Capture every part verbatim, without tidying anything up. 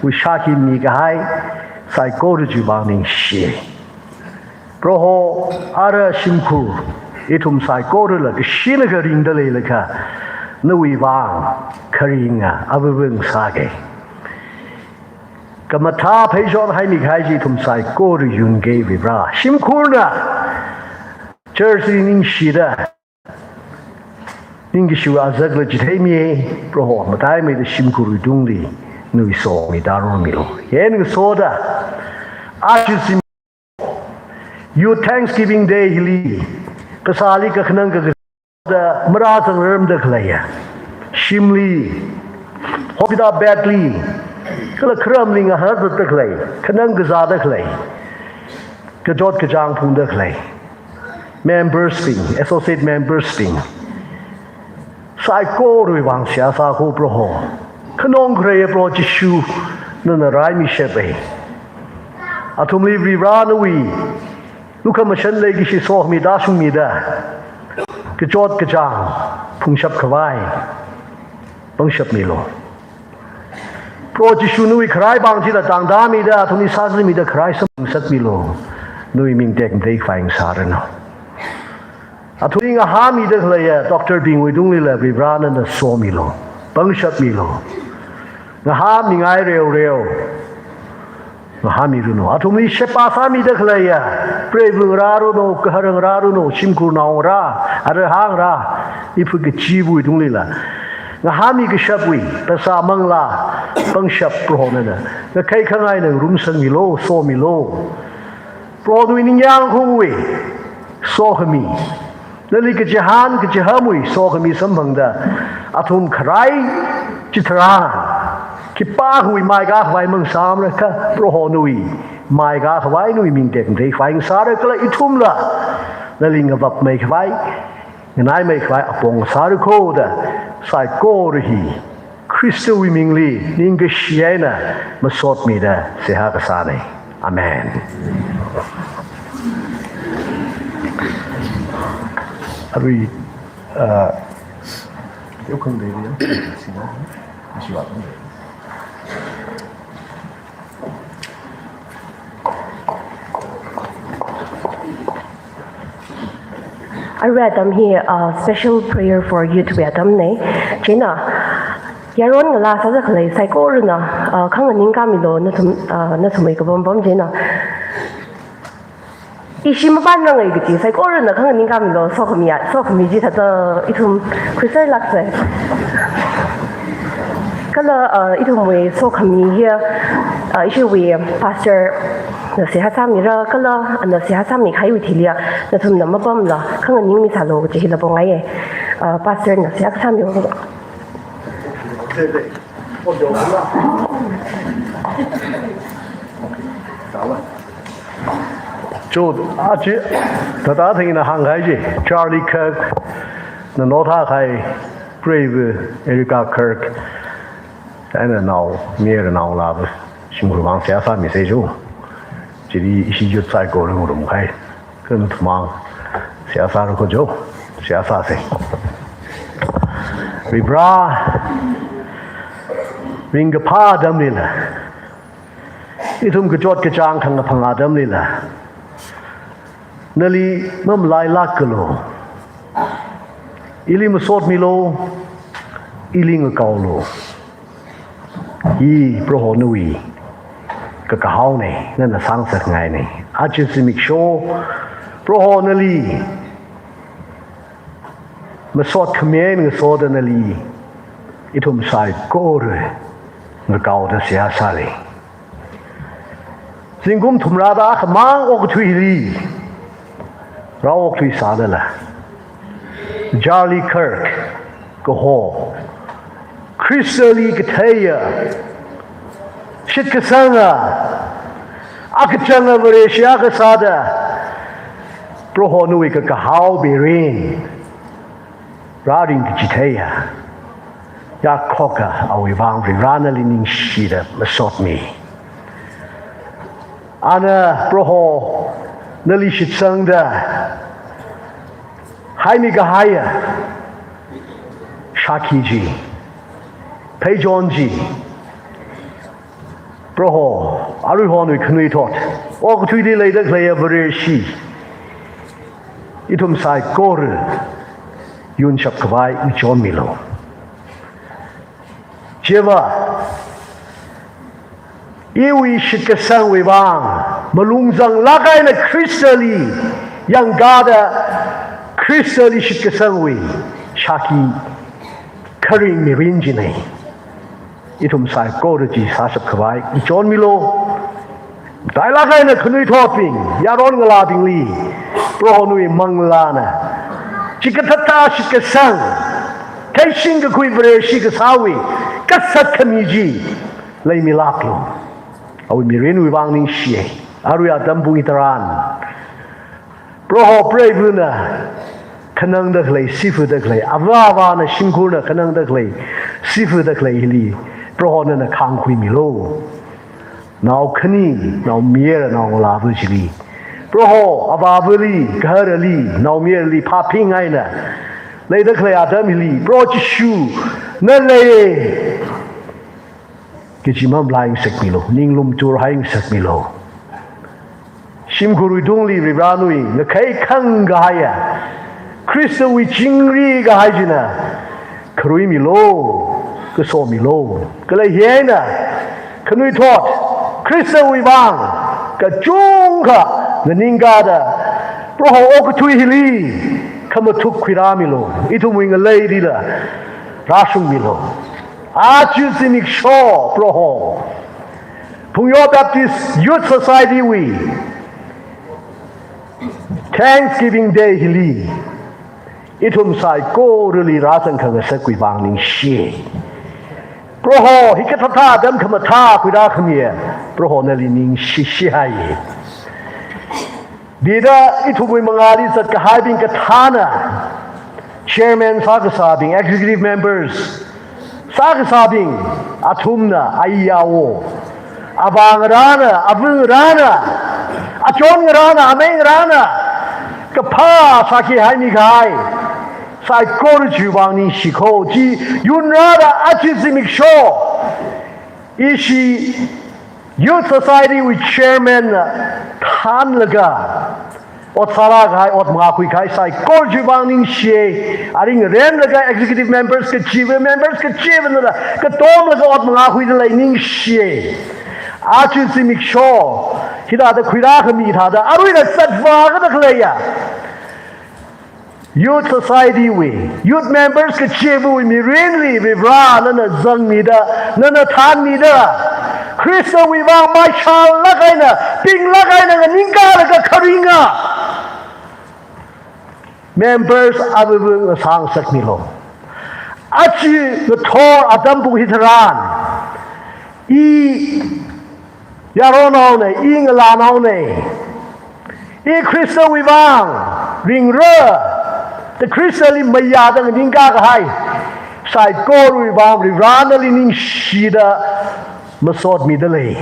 wui shākhi mikahai saikora chiwui vang ningshi. Proho, ara shimkhur ithum saikorala kashinakha ringda leilakha, nawui vang kharinga avāvang sāga. Khamathā pheichon haimikahai chi ithum saikora yunga Varivara. Shimkhurna church li ningshida, ningkashi azakla chitheimi, Proho, mataimeida shimkhurwui tungli nawui somi tāromilo. Yen ngasoda, aja zim Youth Thanksgiving Day hili, kasāli kakhanang kakazāda, marāzangrarmada khaleiya, shimli, hospital bed li, kala kharamli ngahānzatda khalei, khanang kazāda khalei, kachot kachāng phungda khalei members bing, associate members bing, saikorawui vang seihā sākho Proho. Khanong kharei Proho Jishu, nana raimishapa. Athumli Varivara nawui lukhamashan leikashi sokhami tāshungmida, kachot kachāng phungshap khavai pangshap milo. Proho Jishu, nawui kharai vang chila tangda mida, athumli sāzamida kharai samphang ngasakmilo. Nawui ming tekmatei khavai ngasāranu. Athumli ngahānmida khaleiya doctor bingwui tunglila Varivara nana somilo, pangshap milo. Ngahānmingai reoreo ngahānmiranu. Athumli sheba sāmida khaleiya preiva ngarā ranu, gahara ngarā ranu, shimkhur naongarā, arahā ngarā, iphut kachiva̱wui tunglila ngahānmi kashapwui tasā manglā pangshap Proho nana ngakhai khangai eina ngarumsangmilo, somilo. Proho nawui ningyāng khaungwui sokhami, nali kachihān kachihamwui sokhami samphangda, athum kharai chitharan khipākhawui maikā khavai mang sāmara kha, Proho nawui maikā khavai, nawui ming tekmatei khavai ngasāra kala ithumla nali ngavapmei khavai, nganaimei khavai apong sārakho da, saikora hi Khristawui mingli ningkashi eina masotmida seihā kasāna. Amen. Arui, uh, yokang dei ya, sino, mashiwa kang dei. Arui atam hi, uh, special prayer for youth wui atamna. Chieina, yaron ngalā sāda khalei saikorana, uh, khanganing kāmilo, nathum, uh, nathumwui kapam pam chieina. Ishi mapānrangai kaji saikorana khanganing kāmilo, sokhami ya, sokhami chithāda ithum khuisai lāksai. Kala, uh, ithumwui sokhami hiya, uh, ishiwui pastor na seihā sāmira, kala ana seihā sāmikahaiwui thili ya, nathumna mapamla khanganing misālu kaji hila pongaiya. Uh, pastor na seihā sāmira. Cho, aja, thāda thang ina hāngkahai chi, Charlie Kirk, na naothākahai preiva Erica Kirk, eina nao, mayara naongalāva, shimkhurwui vang seihā sāmisei cho. Chili ishi youth saikora ngarumkahai, kha nathumwui vang seihā sārakho cho, seihā sāsei. Varivara, ringkaphā atamlila, ithum kachot kachāng khangaphang atamlila, nali mamalailākalu. Ili masotmilu, ili ngakaolu. Hi Proho nawui kakahaona, nana sāngasakngaina. Aja zimiksho Proho nali masot khami eina ngasoda nali ithum saikora ngakaoda seihā sāli. Zingkum thumrāda khamang okathuili rao okathui sādala, Charlie Kirk kaho, Khristali katheiya, shitkasanga, akachanga Vareshi akha sāda, Proho nawui kakahao mirin rāring kachitheiya, yakkhoka awui vang Varivara nali ningshida masotmi. Ana Proho nali shitsangda haimikahaiya shākhi chi, pheichon chi, Proho, aruihon wui khanuithot, okathuili leida khalei Vareshi, ithum saikora yunshap khavai ngachonmilu. Chiva, iwui shitkasangwui vang, malung zanglāk eina Khristali yangkāda, Khristali shitkasangwui shākhi kharing mirin china. Ithum saikora chi sāshap khavai ngachonmilu. Matailāk eina khanuithotbing, yaron ngalābingli, Proho nawui manglāna chikathāda shitkasang, theishing kakhui Vareshi kasāwui kasat khami chi leimilāklu. Awui mirinwui vang ningshiya. Arui atam pung hitharan, Proho preivana khanangda khalei, sifuda khalei, avā avāna shimkhurna khanangda khalei, sifuda khalei hili, Proho nana khangkhuimilu. Nao khani, naomayara, naongalāva chili, Proho avāvali, gaharali, naomayarali phāphing eina leida khalei atam hili, Proho Jishu, na lei kaji mamalai ngasakmilu, ninglum turhai ngasakmilu. Shimkhurwui tungli Varivara nawui ngakhai khangkahaiya, Khristawui chingri kahai china kharuimilu, kasomilu. Kala hieina, khanuithot, Khristawui vang kachungkha nganingkāda, Proho okathui hili khamathuk khuirāmilu. Ithumwui ngaleilila rāshungmilu. Aja zimiksho, Proho, Phungyo Baptist Youth Society wui Thanksgiving Day hili, ithum saikorali rāzang khangasakwui vang ningshi. Proho, hikathāda atam khamathā khuirā khamiya, Proho nali ningshishihai. Dida ithumwui mangāli zatkahaibing kathāna, chairman sākasābing, executive members sākasābing, athumna, aiyawo, avā ngarāna, ava ngarāna, achon ngarāna, amei ngarāna, kaphā sākhuihaimi kahai saikora chiwui vang ningshiko, chi yunrāda aja zimiksho, ishi Youth Society wui chairman na thānlaga ot sārā kahai, ot mangākhui kahai saikora chiwui vang ningshi. Arui ngarenlaga executive members kachiva, members kachiva nala katomlaga ot mangākhuida lei, ningshi. Aja zimiksho hithāda khuirā khami thāda, aruina zatvā kada khaleiya Youth Society wui, youth members kachivawui mirinli Varivara nana zangmida, nana thānmida, Khristawui vang maishālāk eina, pinglāk eina nganingkālaga kharinga members avava ngasā ngasakmilu. Aja ngathor atam pung hitharan, i yaronnaona, i ngalānaona, i Khristawui vang ringra, da Khristali mayāda nganingkā kahai saikorawui vang Varivara nali ningshida masotmida lei.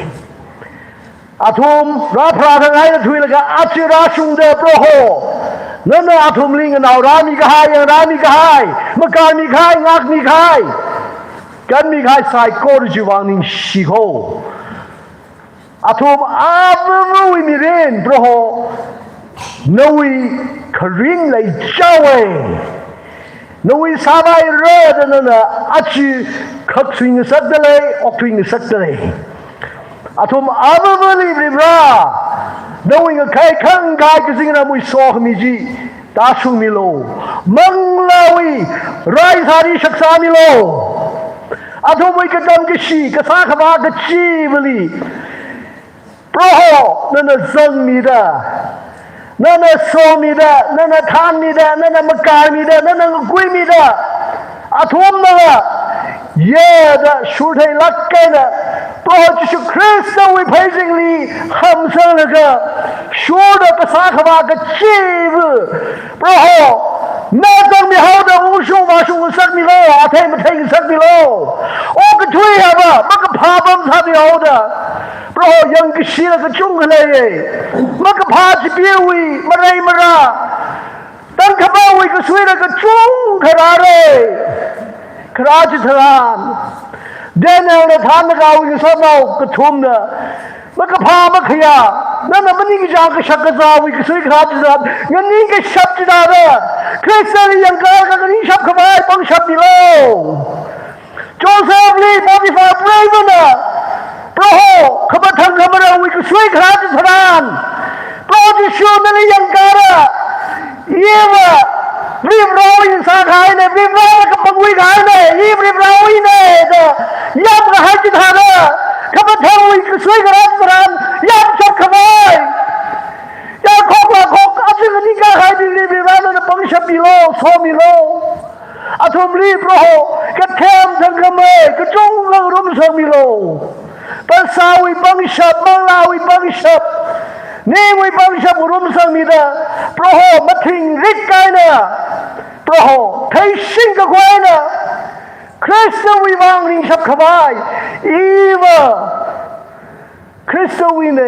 Athum rāpharākhangaina thuilaga aja rāshungda Proho, nana athumli nganao rāmi kahai, yang rāmi kahai, makarmi kahai, ngākmi kahai, kanmi kahai saikora chiwui vang ningshiko. Athum avavawui mirin, Proho, nawui kharing leichaowa. Nawui sāvaira da nana aja khakthui ngasakda lei, okthui ngasakda lei. Athum avavali Varivara, nawui ngakhai khangkahai kazingramwui sokhami chi tāshungmilu. Manglāwui raisāli shaksāmilu. Athumwui katam kashi, kasā khavā kachivali, Proho, nana zangmida, nana somida, nana thānmida, nana makarmida, nana ngakuimida, athumnala yeda shurtheilāk eina Proho Jishu Khristawui pheizingli hamsanglaga shurda kasā khavā kachiva, Proho, na zangmihaoda ungshung vāshung ngasakmilu, athei mathei ngasakmilu. Okathui ava makaphā pam sāmihaoda, Proho, yangkashila kachungkha leiya. Makaphā chipewui marei marā, tangkhamāwui kasuila kachungkha rāra. Kharā chitharan, Danielna thānda kahaowui ngasotnao kathumna, makaphā makhayā, nana maningkachāng kashak kazāwui kasui kharā chitharan, nganingkashap chithāda, Khristali yangkālaga nganingshap khavai pangshap milu. Josephli Potiphar preivana, Proho, khamathang khamarawui kasui kharā chitharan, Proho Jishu nali yangkāda, iva Varivarāwui sākahaina, Varivarāna kapangwui kahaina, i Varivarāwuina da yamkahai chithāda, khamathangwui kasui kharā chitharan yamshap khavai, yakhok lakhok, aja nganingkahai bingli Varivarāna pangshap milu, somilu. Athumli Proho, kathem thangkhamei kachungkha ngarumsangmilu. Phasāwui pangshap, manglāwui pangshap, ningwui pangshap ngarumsangmida, Proho, mathingrit kahaina, Proho, theishing kakhuina, Khristawui vang ningshap khavai, iva Khristawuina.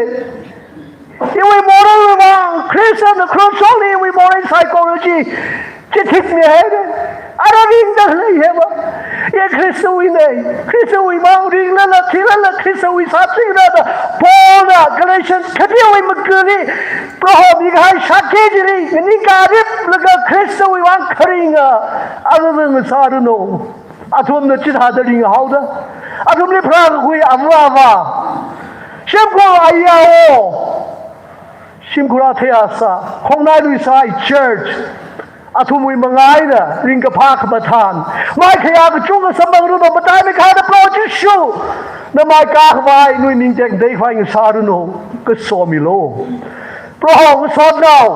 Iwui moralwui vang, Khristana cross shokli iwui moral psychology chithikmihaira. Ara ringda khalei hiva, i Khristawuina, Khristawui vang ringlala, thilala, Khristawui sāthingrada, Paulna Galatians khatiwui makali, Proho mikahai shākhi chili, nganingkariplaga Khristawui vang kharinga, ara ringda sāranu. Athumna chithāda ringhaoda, athumli pharākakhui ava avā, shimkhur ayao, shimkhur athei asā, khongnai luisai church, athumwui mangā eina ringkaphā khamathān, maikhayā kachungkha samphang ranu, mataimei kahaida Proho Jishu, na maikā khavai, nawui ming tekmatei khavai ngasāranu, kasomilu. Proho, ngasotnao,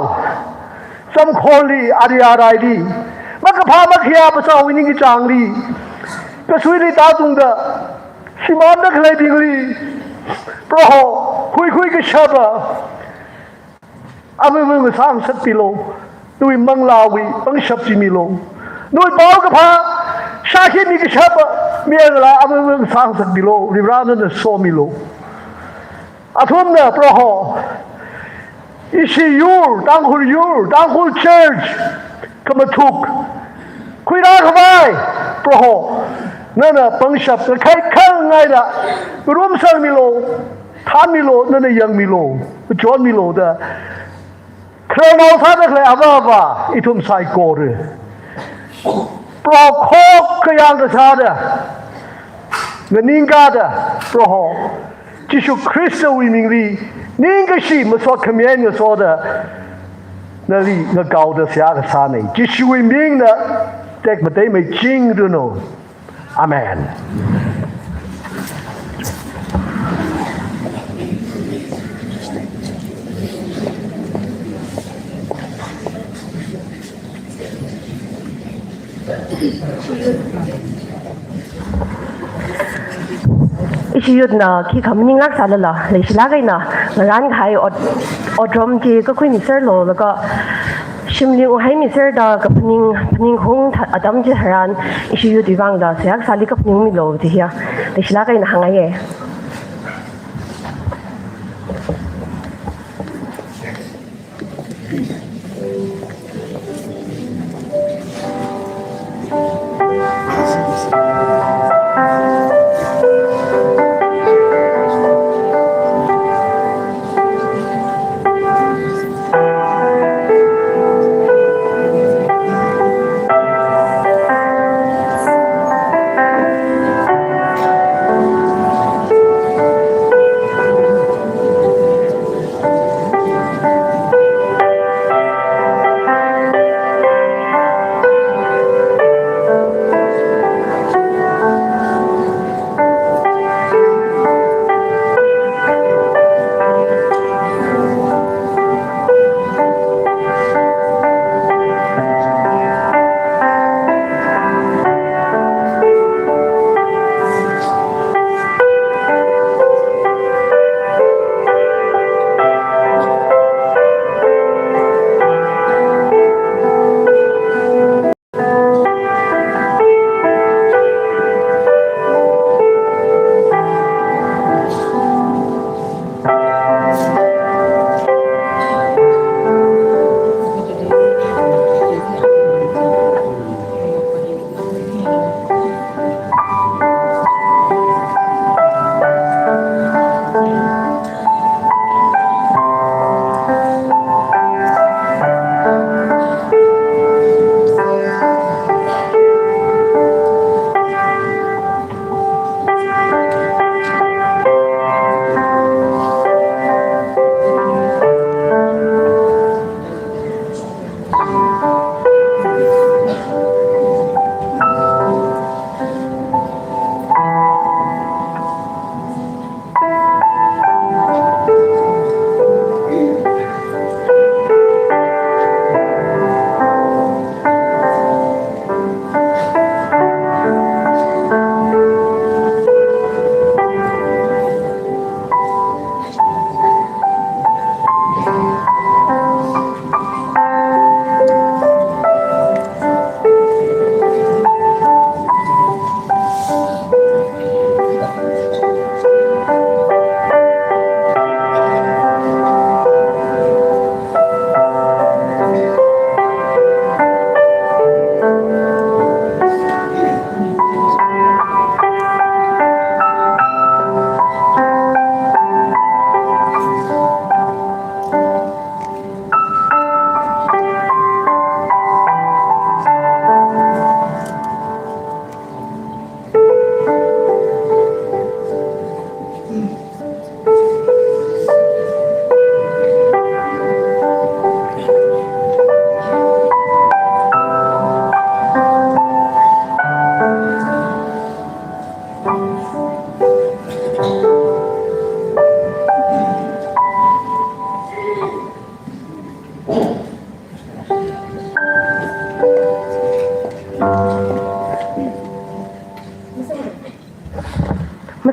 samkhorli, ari araili, makaphā makhayā phasāwui ningkachāngli, kasuili tātungda, shimānda khaleibingli, Proho, khuikhui kashapa, ava ava ngasāngasakmilu, nawui manglāwui pangshap chimilu, nawui paokaphā shākhami kashapa, miyangla ava ava ngasāngasakmilu, Varivarā nana somilu. Athumna Proho, ishi yur, Tangkhul yur, Tangkhul church, khamathuk khuirā khavai, Proho, nana pangshap kakhai khangaida, ngarumsangmilu, thānmilu, nana yangmilu, kachonmilu da, khararnao sāda khalei ava avā, ithum saikora, Proho, khokkha yangkasāda, nganingkāda, Proho, Jishu Khristawui mingli, ningkashi masot khami eina ngasoda, nali ngakaoda seihā kasāna. Jishuwui mingna tekmatei meichingranu. Amen. Ishi youth na khikha maninglāk sālala, leishilāk eina ngarānkahai ot-, otram chi kakhuimiserlu, laga shimli unghaimiserda kaphaning, phaning hung tha-, atam chitharan, ishi youth wui vangla seihā kasāli kaphaningmilu jiya, leishilāk eina hāngngaiya.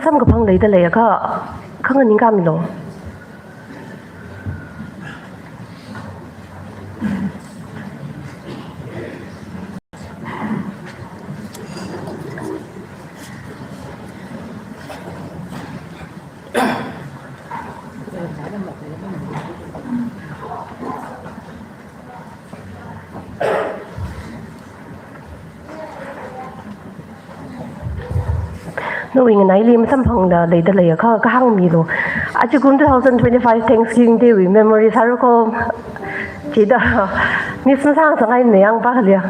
samkaphang leida leiakha, khanganingkāmilu. Nawui nganaili masamphangda leida leiakha, kahāngmilu. Ajakum two thousand twenty-five Thanksgiving Day wui memory sāra ko. Chida, miss masāngasakngai nayang pa khalia.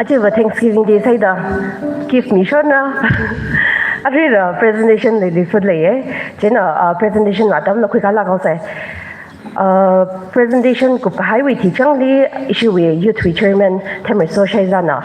Ajava Thanksgiving Day sāhaida, gift mishonna. Aruira presentation leili phut leiye. Chieina, ah, presentation atamla khuikālāk haosai. Uh, presentation kupkahaiwui thichangli ishiwui youth wui chairman Themreiso Shaizana,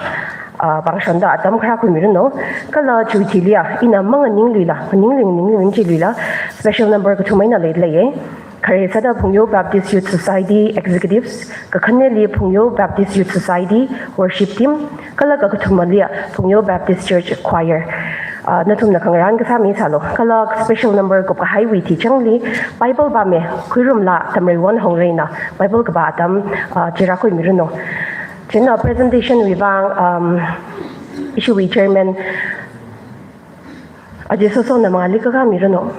uh, pāngshonda atam kharā khuimiranu. Kala chiwui thili ya, ina manganingluila, nganingli nganingli chiluila, special number kathum eina leileiye. Khare sāda Phungyo Baptist Youth Society executives, kakhaneli Phungyo Baptist Youth Society worship team, kala kakathumali ya Phungyo Baptist Church choir. Ah, nathumna khangarān kasā misālu. Kala special number kupkahaiwui thichangli Bible pāme, khuirumla Tamreiwon Hongreina Bible kapā atam, ah, chi rākhuimiranu. Chieina presentation wui vang, um, ishiwui chairman Aje Sosona mangāli kakāmiranu.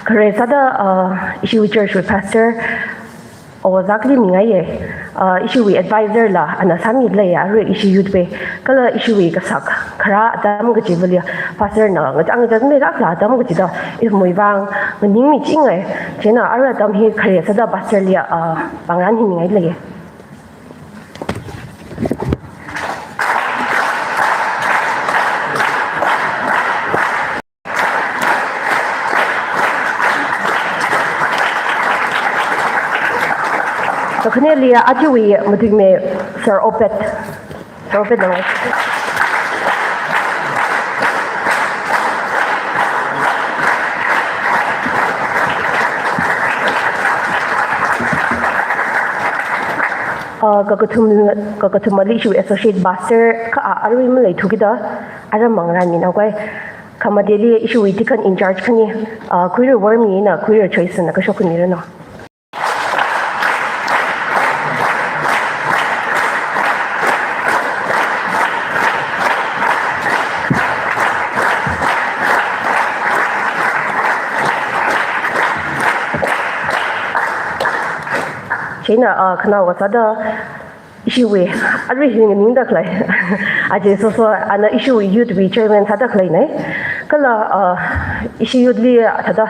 Khare sāda, uh, ishiwui church wui pastor, Ojā Zakli mingaiye, uh, ishiwui advisor la, ana sāmileiya, arui ishi youth wui, kala ishiwui kasak kharā atam kachivali ya, pastor na, ngachang ngachang meilākla atam kachida, if muivang, nganingmi chingai, chieina arui atam hi khare sāda pastor li ya, uh, pāngrān hi mingaileiye. Kakhaneli ya ajawui matuime Sir Obed. Sir Obed na. Ah, kakathum, kakathumali ishiwui associate pastor kha a, arui maleithu kida, aram mangarānmina koi. Khamateli ishiwui deacon in charge khani, ah, Khuirei Wormina, Khuirei Choice na kashok khuimiranu. Chieina, ah, khanaowa sāda ishiwui, arui hi nganingda khalei. Aja Soso, ana ishiwui youth wui chairman sāda khaleina. Kala, ah, ishi youth li thāda,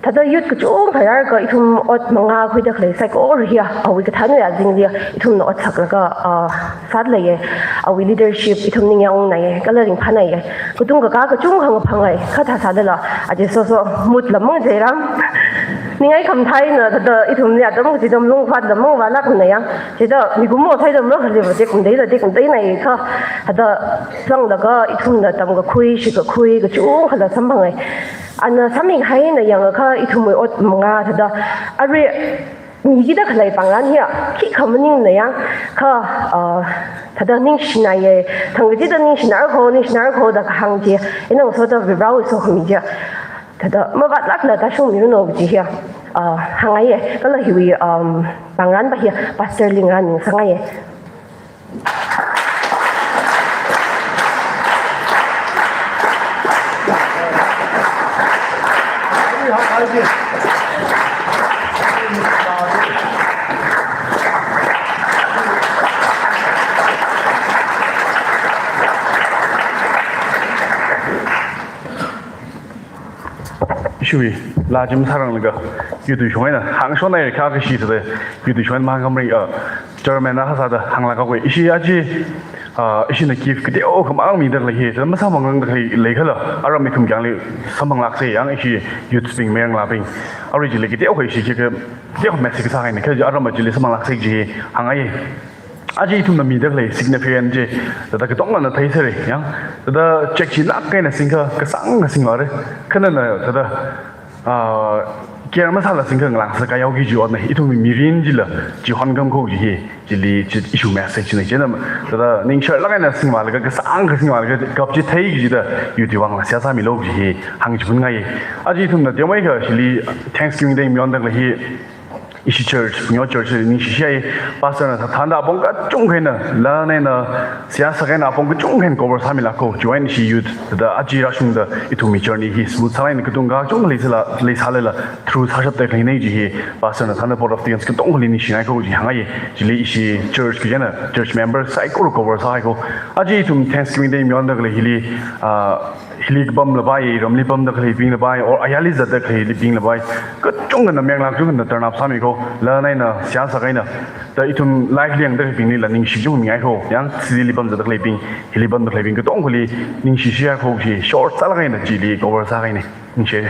thāda youth kachungkha yarka ithum ot mangā khuida khalei saikora hiya, awui kathānwui azingli ithumna ot saklaga, ah, sāda leiya, awui leadership ithum ningyāng ungnaiya, kala ringphānaiya. Katong kakā kachungkha ngaphāngai, kha thā sādala, aja Soso mood la mang jairam. Ningai khamathā eina thāda ithumli atam kachida malung phāda mang vālāknaiya. Chida mikumo sāda marakhaliva tekhamatei la tekhamateinai kha, thāda sanglaga ithumna tamkakhui, shikakhui kachungkhala samphanga. Ana sāmikahaina yangakha ithumwui ot mangā thāda arui mikida khalei pāngran hiya, khikha maningnaya, kha, ah, thāda ningshinaiya, thang kachida ningshinar kho, ningshinar kho da kahāng chi, ina ngasoda Varewui sokhami chi, thāda mavātlākla tāshungmiranu kaji hiya, ah, hāngngaiya, kala hiwui, um, pāngranva hiya, pastor li ngarān ningsangngaiya. Ishiwui laa chi masāranglaga, youth wui shong eina hāngshonna kha kashi sāda, youth wui shong eina mahāngkhamri, ah, chairman na sāda hānglāk haowa. Ishi aja, ah, ishina gift kateokha mang mida khalei hi, sāda masāmangrangda khalei leikhala, aram ithum kyangli samphang lāksei yang ishi youth bing mayarngalābing. Arui chili kateokha ishi khikha, kateokha message sākahaina, kha aram chili samphang lāksei kaji hāngngaiya. Aja ithumna mida khalei significant chi, thāda katongana theisera, yang, thāda check chi lāk eina singkha, kasāngkha singvāra, kha nana thāda, ah, care masāla singkha ngalāngsa kayao kaji otna, ithumwui mirin chila chihon kham kho kaji hi, chili chi issue message na, chieina thāda ningshar lāk eina singvālaga, kasāngkha singvālaga, gap chi thei kajida, youth wui vangla seihā sāmilu kaji hi hāngchiphunngai. Aja ithumna teomeikha chili Thanksgiving Day mayonda khalei hi, ishi church, Phungyo Church li ningshishai, pastor na thānda apong kachungkha eina, lan eina, seihā sākha eina apong kachungkha eina cover sāmilāk kho, chiwui eina ishi youth, thāda aja rāshungda ithumwui journey hi smooth sālāk eina katongkha kachungkha leisāla, leisālala, through sāshapda khaleina kaji hi, pastor na thānda board of deacons katongkhali ningshingai kho kaji hāngngaiya, chili ishi church kaji eina, church member saikora cover sāhai kho. Aja ithum Thanksgiving Day mayonda khalei hili, ah, hili kapamla pai, ramli pamda khaleibingla pai, or ayarli zatda khaleibingla pai, kachungkhana mayarngalā kachungkhana turn up sāmi kho, lan eina, seihā sākha eina, thāda ithum live li yangda khaleibinglila ningshi kachungkha mingai kho, yang city li pamzatda khaleibing, hili pamda khaleibing katongkhali ningshishihai kho kaji short sālāk eina chili cover sākahaina, ningshi.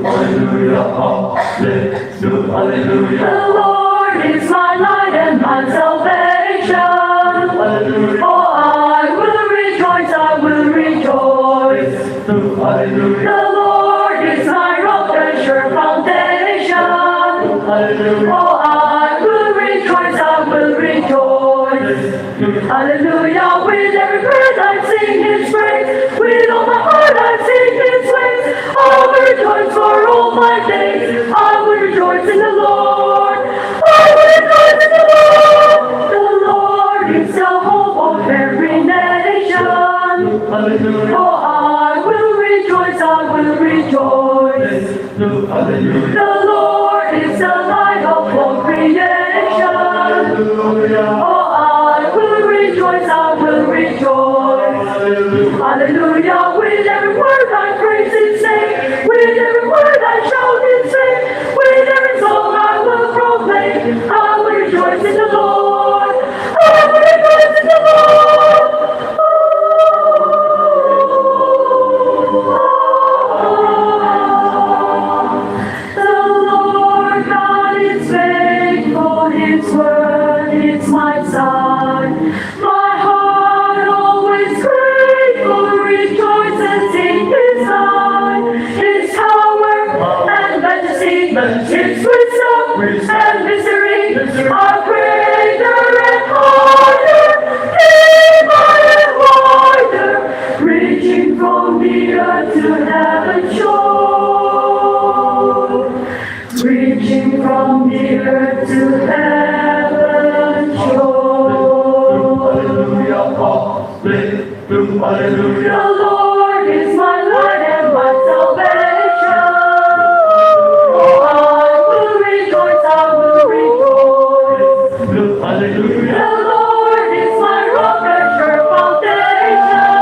Hallelujah, hallelujah, hallelujah. The Lord is my light and my salvation. Hallelujah. Oh, I will rejoice, I will rejoice. Hallelujah. The Lord is my rock and sure foundation. Hallelujah. Oh, I will rejoice, I will rejoice. Hallelujah, with every breath I sing his praise. With all my heart I sing his praise. I will rejoice for all my days. I will rejoice in the Lord. I will rejoice in the Lord. The Lord is the hope of every nation. Hallelujah. Oh, I will rejoice, I will rejoice. Hallelujah. The Lord is the light of all creation. Hallelujah. Oh, I will rejoice, I will rejoice. Hallelujah. Hallelujah. With every word I praise his name. With every word I shout his name. With every song I will proclaim. I will rejoice in the Lord. I will rejoice in the Lord. The Lord God is faithful, his word is my sign. My heart always grateful rejoices in his sight. His power and majesty, his wisdom and mystery are greater and higher, deeper and wider, reaching from the earth to heaven shore. Reaching from the earth to heaven shore. Hallelujah, hallelujah, hallelujah. The Lord is my light and my salvation. Oh, I will rejoice, I will rejoice. Hallelujah. The Lord is my rock and sure foundation.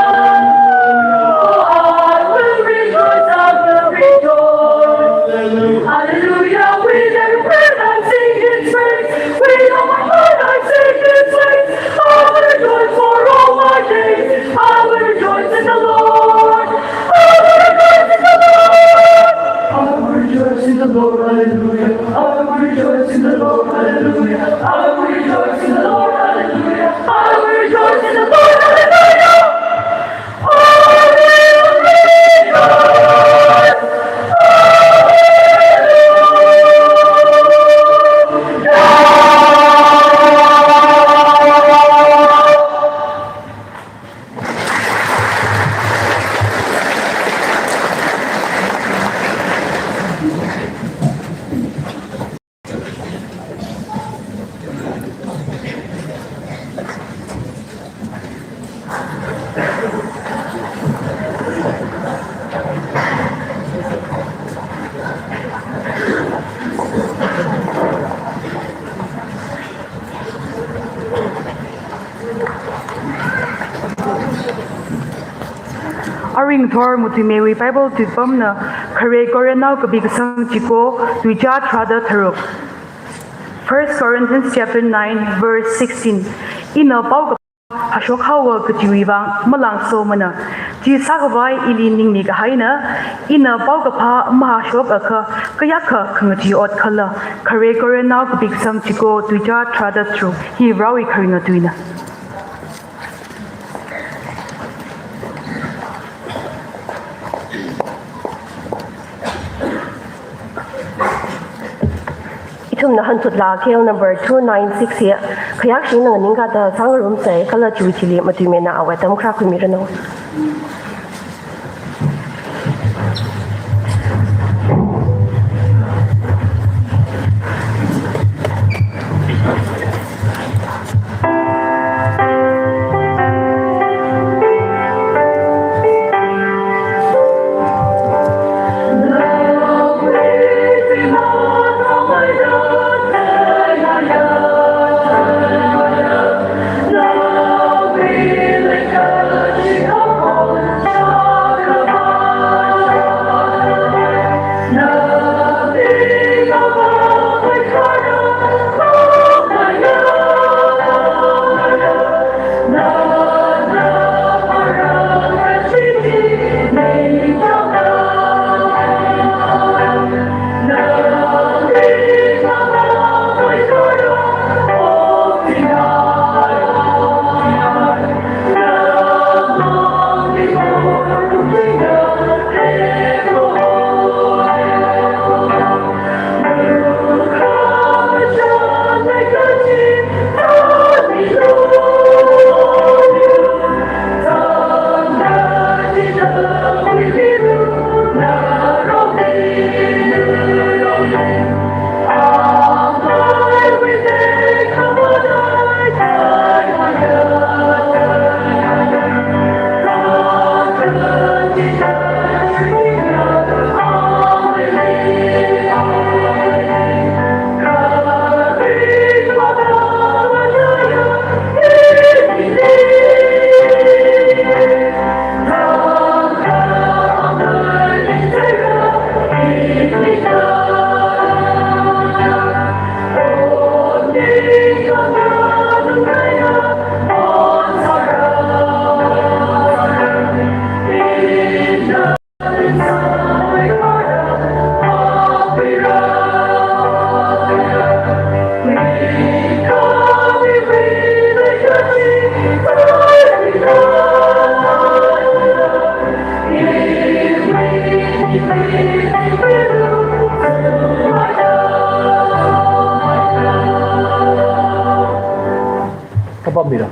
Oh, I will rejoice, I will rejoice. Hallelujah. Hallelujah. With every breath I sing his praise. With all my heart I sing his praise. I will rejoice for all my days. I will rejoice in the Lord. I will rejoice in the Lord. I will rejoice in the Lord, hallelujah. I will rejoice in the Lord, hallelujah. I will rejoice in the Lord, hallelujah. I will rejoice in the Lord, hallelujah. I will rejoice. Aring thor matuimeiwui Bible tuipamna Khare Korinthnao kapi kasang chiko, tuicha tharāda tharuk. First Corinthians chapter nine, verse sixteen. Ina paokaphā hāshok haowa kajiwui vang malāngsomana. Chi sākhavai ili ningmi kahaina, ina paokaphā mahāshokakha kayākha khangachee ot khala. Khare Korinthnao kapi kasang chiko, tuicha tharāda tharuk. Hi Varewui kharinga tuina. Ithumna hanthut laa K L number two nine six hi khayākshina nganingkada sāngarumsa, kala chiwui thili matuimeina awui atam khara khuimiranu. Kapam mira.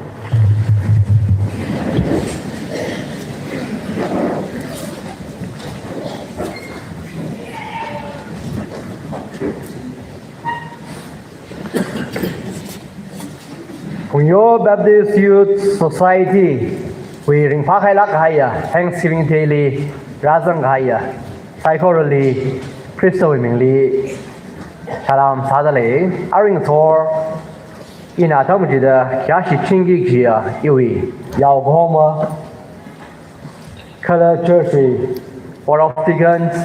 Phungyo Baptist Youth Society wui ringphākhailāk kahaiya Thanksgiving Day li rāzang kahaiya saikorali Khristawui mingli salam sādalei. Aringthor ina atam chida khayāshi chingki kajiya iwui yaokahoma kala church wui Board of Deacons,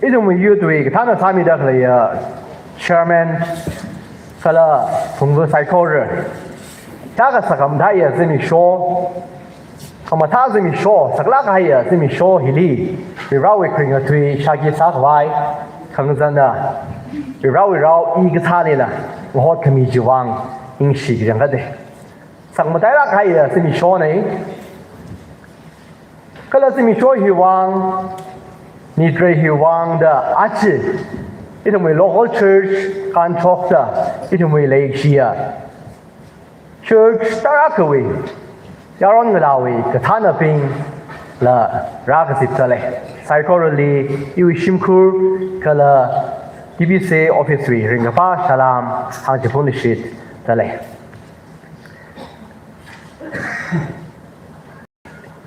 ithum youth wui kathāna sāmida khaleiya chairman kala phungva saikora. Thākha sakam thaiya zimiksho, khamathā zimiksho, saklāk kahaiya zimiksho hili Varivarāwui kharinga tui shākhi sākhavai khangazana Varivarāwui rao i kathālila ngahot khami chiwui vang ningshi kachangkhat e. Sakmatailāk kahaiya zimikshona. Kala zimiksho hiwui vang, nitrei hiwui vang da achi ithumwui local church kānshokta ithumwui leishiya church tarākhawui yaron ngalāwui kathānabing la rākaziptalei. Saikorali iwui shimkhur kala T B C office wui ringkaphā salam hāngchiphunlishittalei.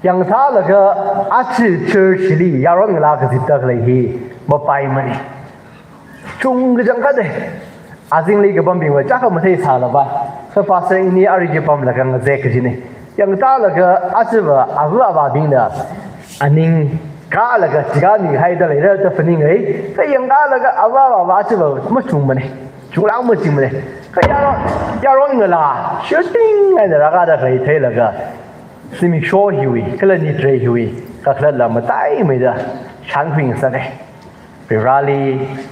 Yangthālaga achi church li yaron ngalā kazipda khalei hi mapaimane. Chungkachangkhat e. Azingli kapambingva chākha matheisālava, kha pastor ini ari kapamlaga ngazek kajine. Yangthālaga achiva ava avābingna aning kālaga chikha mihaida leira da phaningai. Kha yangthālaga ava avāva achiva machungmane. Chunglāk machingmane. Kha yaron, yaron ngalā shooting eina rākāda khalei theilaga zimiksho hiwui kala nitrei hiwui kakhalatla mataimeida shānkhuingasake. Varivarāli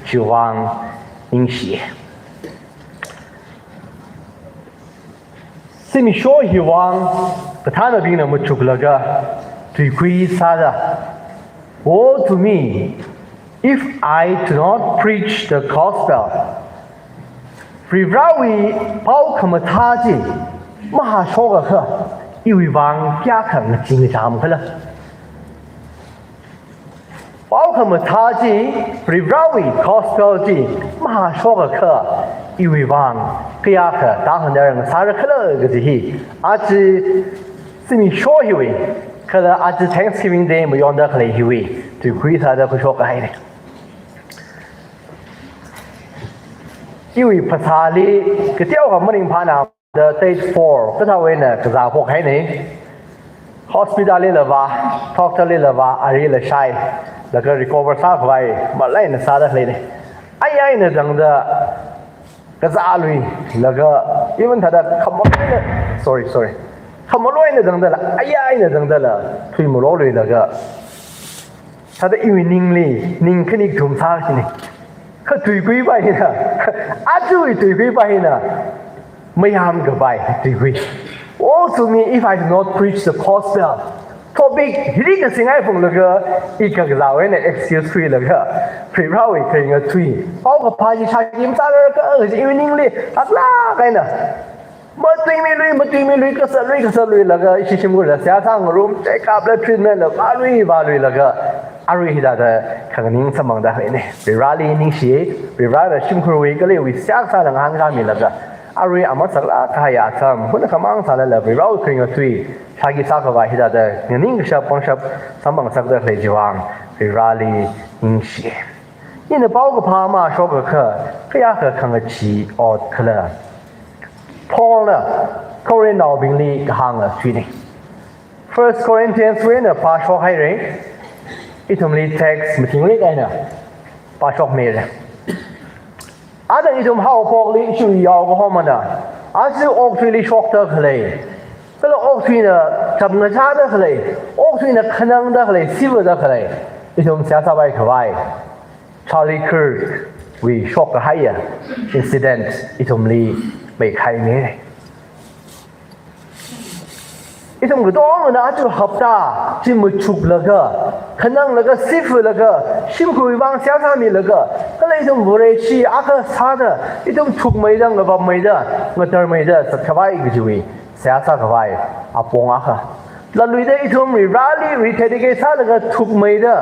chiwui vang ningshiye. Zimiksho hiwui vang kathānabingna machuklaga tuikui sāda, "Woe to me if I do not preach the gospel." Varivarāwui pao khamathā chi mahāshokakha iwui vang kayākha ngachee ngacham khala. Pao khamathā chi, Varivarāwui gospel chi mahāshokakha iwui vang kayākha tāhonda ngasāra khala kaji hi aja zimiksho hiwui kala aja Thanksgiving Day mayonda khalei hiwui tuikui sāda khuishok kahaine. Iwui phasāli kateokha maningphāna da stage four kathāwui eina kazā phok haine. Hospital lila vā, doctor lila vā, arila shai, laga recover sākhavai maleina sāda leine. Aya eina zangda kazāluilaga, even thāda khamaloina, sorry, sorry, khamaloina zangdala, aya eina zangdala thuimaloluilaga, thāda iwui ningli ning khani thum sāshine. Kha tuikuipa hina, ajawui tuikuipa hina mayāmkapai tuikui. "Woe to me if I do not preach the gospel." Topic hili kasingai phunglaga, i kakazāwui eina excuse khuilaga, Varivarāwui kharinga tui, paokaphā chi shākhi masāra kha kaji iwui ningli haklāk eina matuimilui, matuimilui, kasālui, kasāluilaga, ishi shimkhurla seihā sāngarum, checkup la, treatment la vālui, vāluilaga, arui hithāda khanganing samphangda leine. Varivarāli ningshi, Varivarāna shimkhurwui kala iwui seihā kasāla ngahānkāmilaga, arui amasaklāk kahaiya atam hunakhamang sālala Varivarāwui kharinga tui shākhi sākhavai hithāda nganingkashap pangshap samphangsakda khalei chiwui vang Varivarāli ningshi. Ina paokaphā mahāshokakha kayākha khangachee ot khala. Paulna Corinthnaobingli kahānga thuine. First Corinthians wui eina pāshok haire. Ithumli text mathingrik eina pāshokmire. Ada ithum haophokli ishiwui yaokahomana aja okathuili shokda khalei, kala okathuina chapngachāda khalei, okathuina khanangda khalei, sivada khalei, ithum seihā sāpaikhavai Charlie Kirk wui shokkahaiya incident ithumli meikhai mire. Ithum katongana aja hapta chi machuklaga, khananglaga, siflaga, shimkhurwui vang seihā sāmilaga, kala ithum Vareshi akha sāda, ithum thukmeida, ngavapmeida, ngatarmeida zatkhavai kajiwui seihā sākhavai apong akha. Latluida ithum Vareli ritheidakei sālaga thukmeida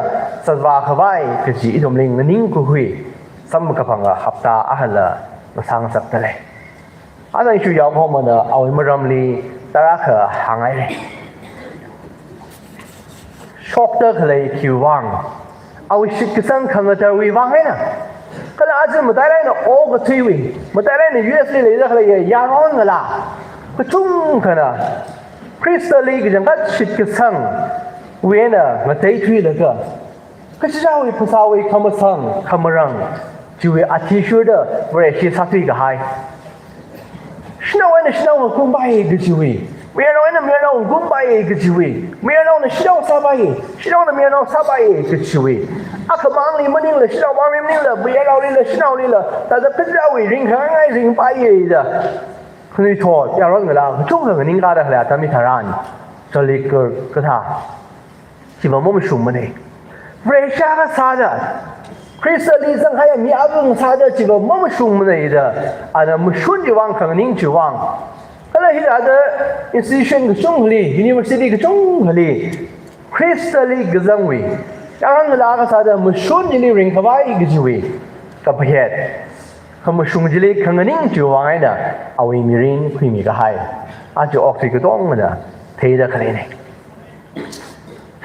zatvākhavai kaji ithumli nganingkakhui samkaphanga hapta akhala ngasāngasakdalei. Ana ishu yaokhomana awui maramli tarākha hāngngailei. Shokda khalei khiwui vang, awui shitkasang khangatarwui vang eina. Kala aja matailāk eina okathuiwui, matailāk eina U S li leida khalei yaron ngalā kachungkhana Khristali kachangkhat shitkasangwui eina ngateithuilaga, kachichāwui phasāwui khamasang khamarang chiwui athishurda Vareshi sāthuikahai. Shanao eina shanao ngakumpai kajiwui, mayarnao eina mayarnao ngakumpai kajiwui, mayarnaona shanao sāpai, shanaona mayarnao sāpai kajiwui, akhamangli maningla, shanao mangli maningla, mayarnaolila, shanaolila, thāda kachichāwui ringkhangai ringpai da khanuithot yaron ngalā kachungkha nganingkada khalei atam hitharan, chali kar kathā chiva mamashungmanei. Vareshi akha sāda, Khristali zanghaiya mi akha ngasāda chiva mamashungmanei da, ana mashun chiwui vang, khanganing chiwui vang. Kala hithāda institution kachungkhali, university kachungkhali, Khristali kazangwui yaron ngalā akha sāda mashun chili ringkhavai kajiwui kaphayet, khamashung chili khanganing chiwui vang eina awui mirin khuimikahai aja okthui katongana theida khaleinei.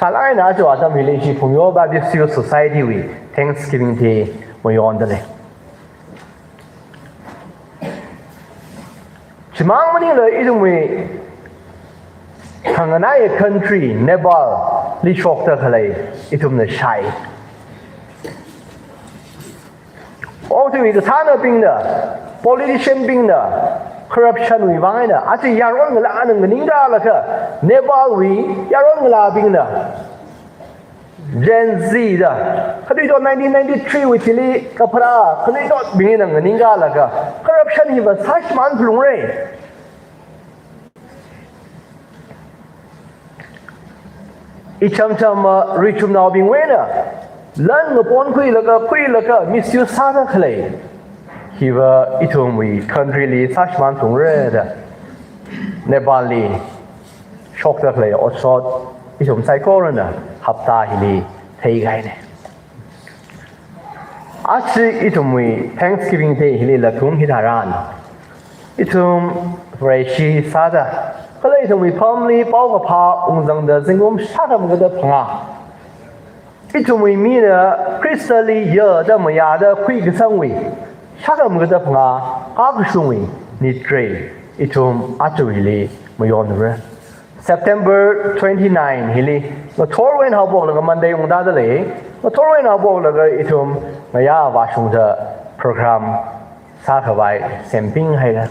Sālāk eina aja atam hili ishi Phungyo Baptist Youth Society wui Thanksgiving Day mayondalei. Chimang maningla ithumwui khanganai country Nepal li shokda khalei ithumna shāi. Okathuiwui kasānabingna, politician bingna, corruption wui vang eina, aja yaron ngalāna nganingda laga, Nepal wui yaron ngalābingna, Gen Z da, khanuithot nineteen ninety-three wui thili kapharā khanuithotbingna nganingda laga, corruption hiva sāshimān phalungrei. Ichamcham, uh, richumnaobingwui eina lan ngaponkhuilaga, khuilaga misuse sāda khalei hiva ithumwui country li sāshimān phalungrei da Nepal li shokda khalei otshot ithum saikorana hapta hili theikahainei. Aja ithumwui Thanksgiving Day hili latung hitharan, ithum Vareshi sāda, kala ithumwui apamli paokaphā ungzangda zingkum shākhamkada phangā, ithumwui mina Khristali yada mayada khuikasangwui shākhamkada phangā kakashungwui nitrei ithum aja hili mayonra. September twenty-nine hili, ngathorwui eina haophoklaga Monday ungtādalei, ngathorwui eina haophoklaga ithum ngayā vāshungda program sākhavai sempinghaira.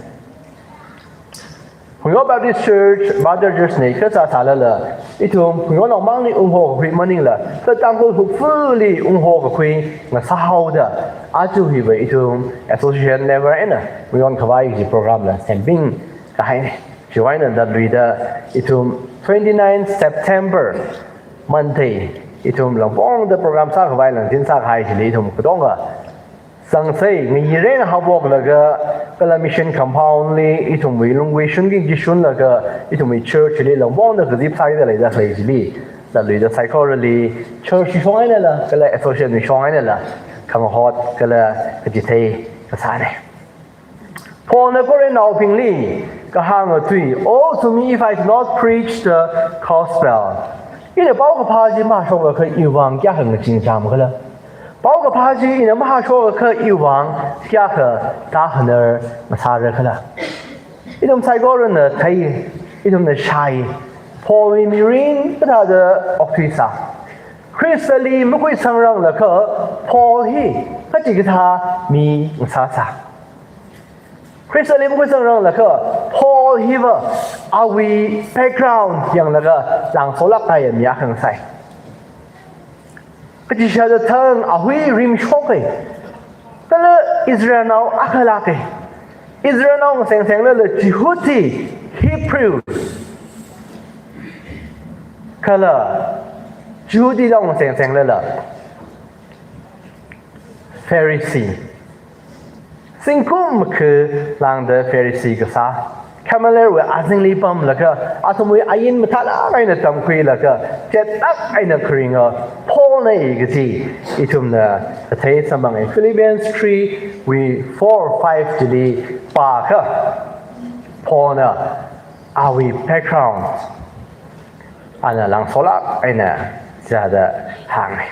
Phungyo Baptist Church, Mother Church na kasā sālala, ithum Phungyonao mangli unghokakhui maningla, kha Tangkhul hupfuli unghokakhui ngasāhaoda, aja hiva ithum association level eina mayonkhavai kaji program la sempingkahainei. Chiwui eina latluida ithum twenty-nine September, Monday, ithum langpongda program sākhavai langtin sākahai chili ithum katonga zangsei, ngayirei eina haophoklaga, kala mission compound li ithumwui lunggui shunki kishunlaga, ithumwui church li langpongda kazip sākida leida khalei chili, latluida saikorali, church shong einala, kala association shong einala, khangahot kala kachithei kasānei. Paulna Corinthnaobingli kahānga tui, "Oh, to me if I do not preach the gospel." Ina paokaphā chi mahashok akha iwui vang kayākha ngachingcham khala? Paokaphā chi ina mahashok akha iwui vang kayākha tāhanar masāra khala? Ithum saikorana thei, ithumna shāi, Paulwui mirin kathāda okthuisā. Khristali makhuisangranglakha Paul hi kachikathā mi ngasāsā. Khristali makhuisangranglakha Paul hiva awui background yanglaga langsolāk kahaiya mi akha ngasai. Kachishada thang ahui rimshokai. Kala Israelnao akhalākai. Israelnao ngasengsenglala Jihudi, Hebrews. kala Jihudibing sengsenglala Pharisee, zingkum makhalangda Pharisee kasā, Gamalielwui azingli pamlaga athumwui ain mathālāk eina tamkhuilaga chetlāk eina kharinga Paulna kaji ithumna kathei samphanga. Philippians three wui four five chili pākha Paulna awui background ana langsolāk eina chithāda hānga.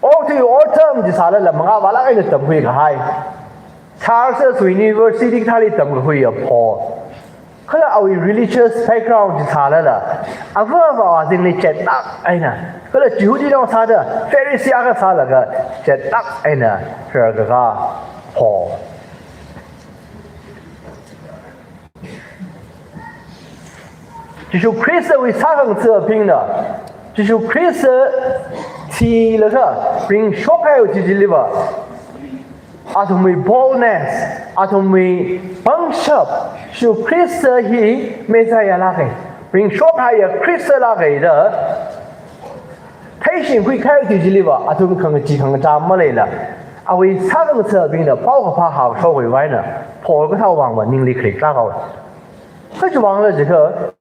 Okathui otram chi sālala mangā vālāk eina tamkhui kahai, Tarsus University kathāli tamkhuiya Paul, kala awui religious background chi sālala ava avā azingli chetlāk eina, kala Jihudibing sāda Pharisee akha sālaga chetlāk eina rarkakā Paul. Jishu Khristawui sākhangatha̱bingna Jishu Khrista thilaga ringshok kahai chi chiliva athumwui boldness, athumwui pangshap, Jishu Khrista hi Messiah lāka, ringshok kahaiya Khrista lāka da theishingkhui kahai chi chiliva athum khangachee khangacham maleila, awui sākhangatha̱bingna paokaphā hāshokhaowui vāngna Paul kathāwui vāngva ningli kharikla haowa. Kha chiwui vāngla jiakha,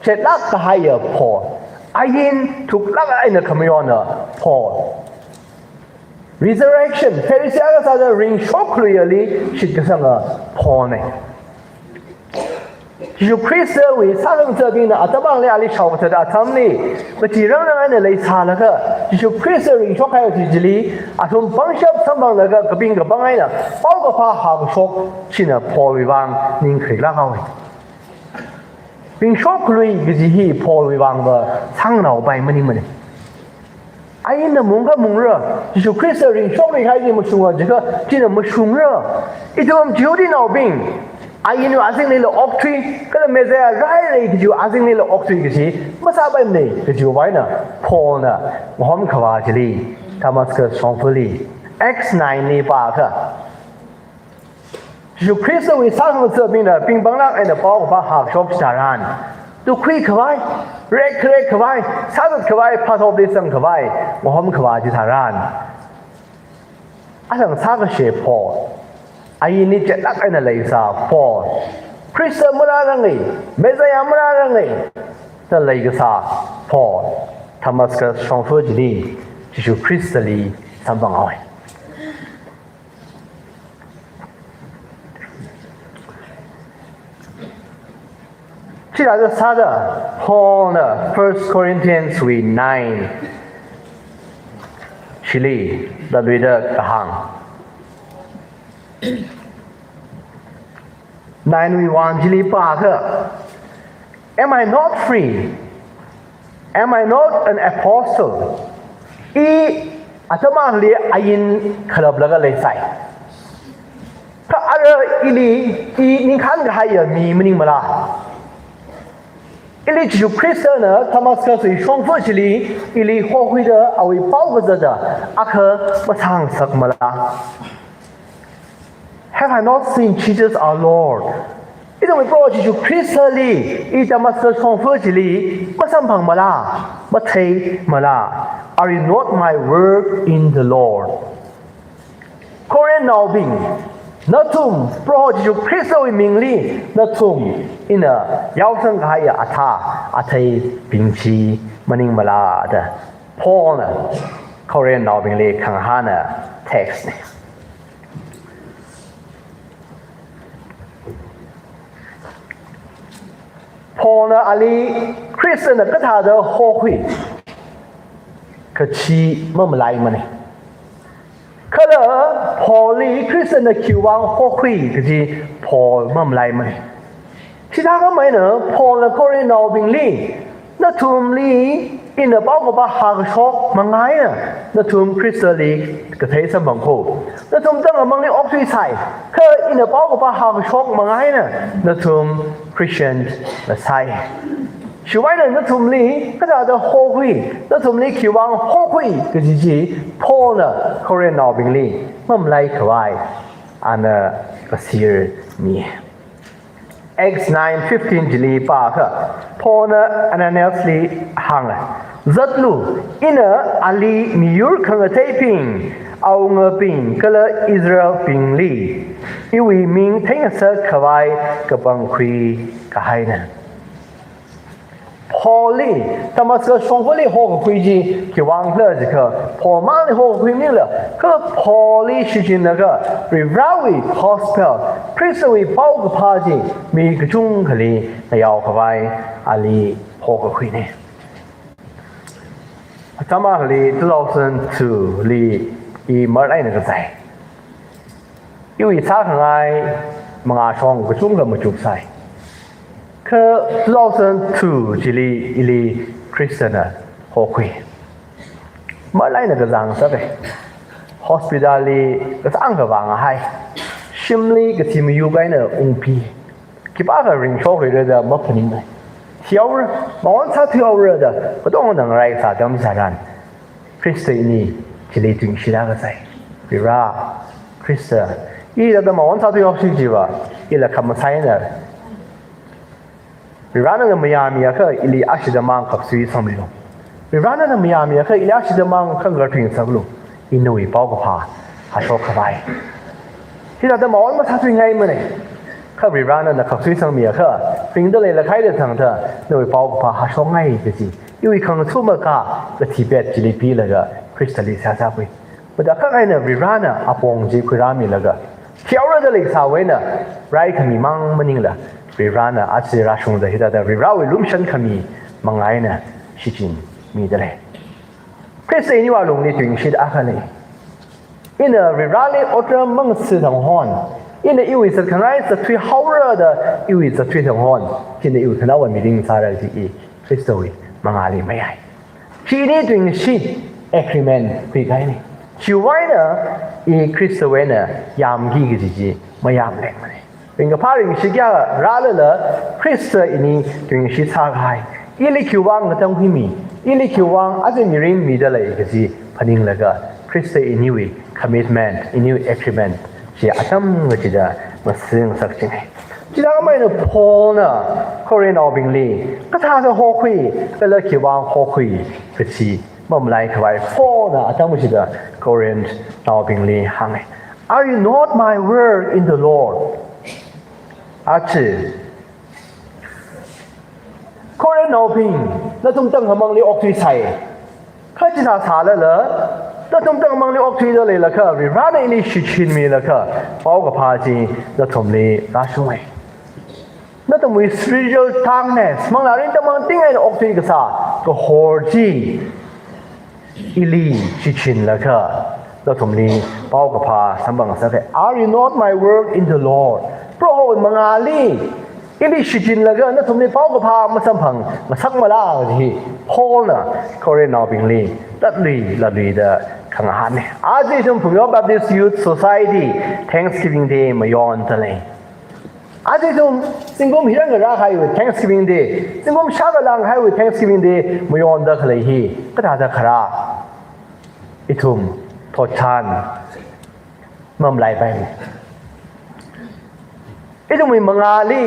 chetlāk kahaiya Paul, ain thuklāk eina khamayonna Paul, resurrection, Pharisee akha sāda ringshok khaluiyali shitkasanga Paulna. Jishu Khristawui sākhangatha̱bingna atam akha ali shaokathat atamli, machirang rang eina leisālaga Jishu Khrista ringshok kahai chi chili athum pangshap samphanglaga kaping kapang eina paokaphā hāshok china Paulwui vāng ning khariklāk haowa. Ringshok khalui kaji hi Paulwui vāngva sāngnaopai maningmana. Ainna mungkha mungra, Jishu Khrista ringshok ri kahai chi mashungra jiakha, china mashungra. Ithum Jihudinaobing ainwui azinglila okthui, kala Messiah rāra kajiwui azinglila okthui kaji masāpaimana kajiwui vāngna Paulna ngahom khavā chili, Damascus shongfali, Acts nine li pākha, Jishu Khristawui sākhangatha̱bingna pingpanglāk eina paokaphā hāshok chitharan, tukkhui khavai, rekkharek khavai, sāzat khavai, phātopli zang khavai ngahom khavā chitharan, athang sākashe Paul, ainli chetlāk eina leisā Paul, Khrista marāranga, Messiah marāranga da leikasā Paul, Damascus shongfa chili Jishu Khristali samphanghaowa. Chithāda sāda Paulna First Corinthians wui nine chili tāluida kahāng. Nine wui one chili pākha, "Am I not free? Am I not an apostle?" I atam akhali ain khalaplaga leisai. Kha ara ili, i ningkhān kahaiya mi maningmala? Ili Jishu Khristana Damascus wui shongfa chili ili hokhuida awui pao kazata akha masāngasakmala? Have I not seen Jesus our Lord? Ithumwui Proho Jishu Khristali i Damascus shongfa chili masamphangmala, matheimala? Are you not my work in the Lord? Corinthnaobing, nathum Proho Jishu Khristawui mingli nathum ina yaosang kahaiya athā atheibing chi maningmala da Paulna Corinthnaobingli khangahāna text na. Paulna ali Khristana kathāda hokhui kachi mamalaimana. Kala Paulli Khristana khiwui vāng hokhui kaji Paul mamalaimana. Chithākhamei eina Paulna Corinthnaobingli, nathumli ina paokaphā hākashok manga eina nathum Khristali kathei samphang kho. Nathum tangkhamangli okthuisai, kha ina paokaphā hākashok manga eina nathum Christian ngasai. Chiwui vāngna nathumli kathāda hokhui, nathumli khiwui vāng hokhui kaji chi Paulna Corinthnaobingli mamalaikhavai ana kasir mi. Acts nine fifteen chili pākha, Paulna Ananiasli hānga, "Zatlu, ina ali miyur khangateibing, awungabing kala Israelbingli iwui ming theingasak khavai kapangkhui kahaina." Paulli Damascus shongfali hokakhui chi khiwui vangkhala jiakha, Paul mangli hokakhui maningla, kha Paulli shichinlaga Varivarawui gospel, Khristawui paokaphā chi mi kachungkhali ngayao khavai ali hokakhuina. Atam akhali two thousand two li i March eina kazai. Iwui sākhangai mangāshong kachungkha machuksai. Kha two thousand two chili ili Khristana hokhui. March eina kazang sāpai. Hospital li kazang kavāng hai. Shimli kathi mayuk eina ungpi. Khipākha ringshokluira da maphaningngai. Thihaora, mawon sāthuihaora da, katonga ngarāi sā atam tharan, Khrista ini chili tuingashit kasai. Varivara, Khrista, i hithāda mawon sāthuihokshi chiva, ila khamasai eina. Varivara nana mayāmiakha ili ashida mang khaksui sangmilu. Varivara nana mayāmiakha ili ashida mang khangarthuingasaklu. I nawui paokaphā hāshok khavai. Hithāda mawon masāthuingaimana. Kha Varivara nana khaksui sangmiakha, ringda leilakhaida thangda, nawui paokaphā hāshokngai kaji. Iwui khangathuma ka, kathi pet chili pilaga, Khristali sāsākhui. Mada khangaina Varivarana apong chi khuirāmilaga, thihaora da leisāwui eina, raikhami mang maningla, Varivarana aja rāshungda hithāda Varivarawui lumashan khami manga eina shichinmida lei. Khrista iniwui lungli tuingashit akha lei. Ina Varivarali otram mangashi thanghon, ina iwui zatkhangai zatthuihaora da, iwui zatthui thanghon, china iwui khanaowa mirin sāra kaji i Khristawui mangāli mayai. Chili tuingashit agreement khuikahaina. Chiwui eina i Khristawui eina yāmki kaji chi mayāmlengmana. Ringkaphā ringshit kayā rālala Khrista ini tuingashit sākahai. Ili khiwui vang ngatangkhuimi, ili khiwui vang aja mirin mida lei kaji phaninglaga Khrista iniwui commitment, iniwui agreement chi atam kachida masingngasak ching. Chithākhamei eina Paulna Corinthnaobingli kathāda hokhui, kala khiwui vang hokhui kaji mamalai khavai Paulna atam kachida Corinthnaobingli hānga. "Are you not my work in the Lord?" Aja Corinthnaobing, nathum tangkhamangli okthuisai. Kha chithā sālala, nathum tangkhamangli okthuida leilakha, Varivarana ili shichinmilaga, paokaphā chi nathumli rāshungai. Nathumwui spiritual darkness, manglā ringda mangting eina okthui kasā kahor chi ili shichinlaga, nathumli paokaphā samphangngasaka. "Are you not my work in the Lord?" Prohowui mangāli ili shichinlaga nathumli paokaphā masamphangngasakmala kaji hi Paulna Corinthnaobingli tatlui latluida khangahānna. Aja ithum Phungyo Baptist Youth Society Thanksgiving Day mayonda lei. Aja ithum zingkum hiran ngarā kahaiwui Thanksgiving Day, zingkum shākha langkahaiwui Thanksgiving Day mayonda khalei hi kathāda kharā? Ithum thotchan mamalaipaimana. Ithumwui mangāli,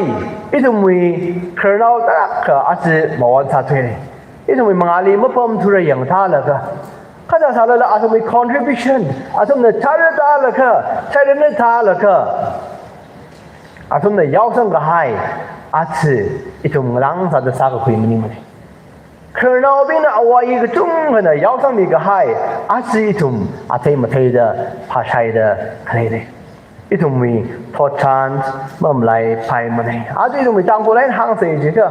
ithumwui khararnao tarākha aja mawon sāthuina. Ithumwui mangāli mapamthura yangthālaga, kathā sālala athumwui contribution, athumna chara tālaga, chara na tālaga, athumna yaosang kahai aja ithum ngalāng sāda sākakhui maningmana. Khararnaobingna awui kachungkhana yaosangmi kahai aja ithum athei matheida phāshaida khaleina. Ithumwui thotchan mamalaipaimana. Aja ithumwui Tangkhul eina hāngsa jiakha,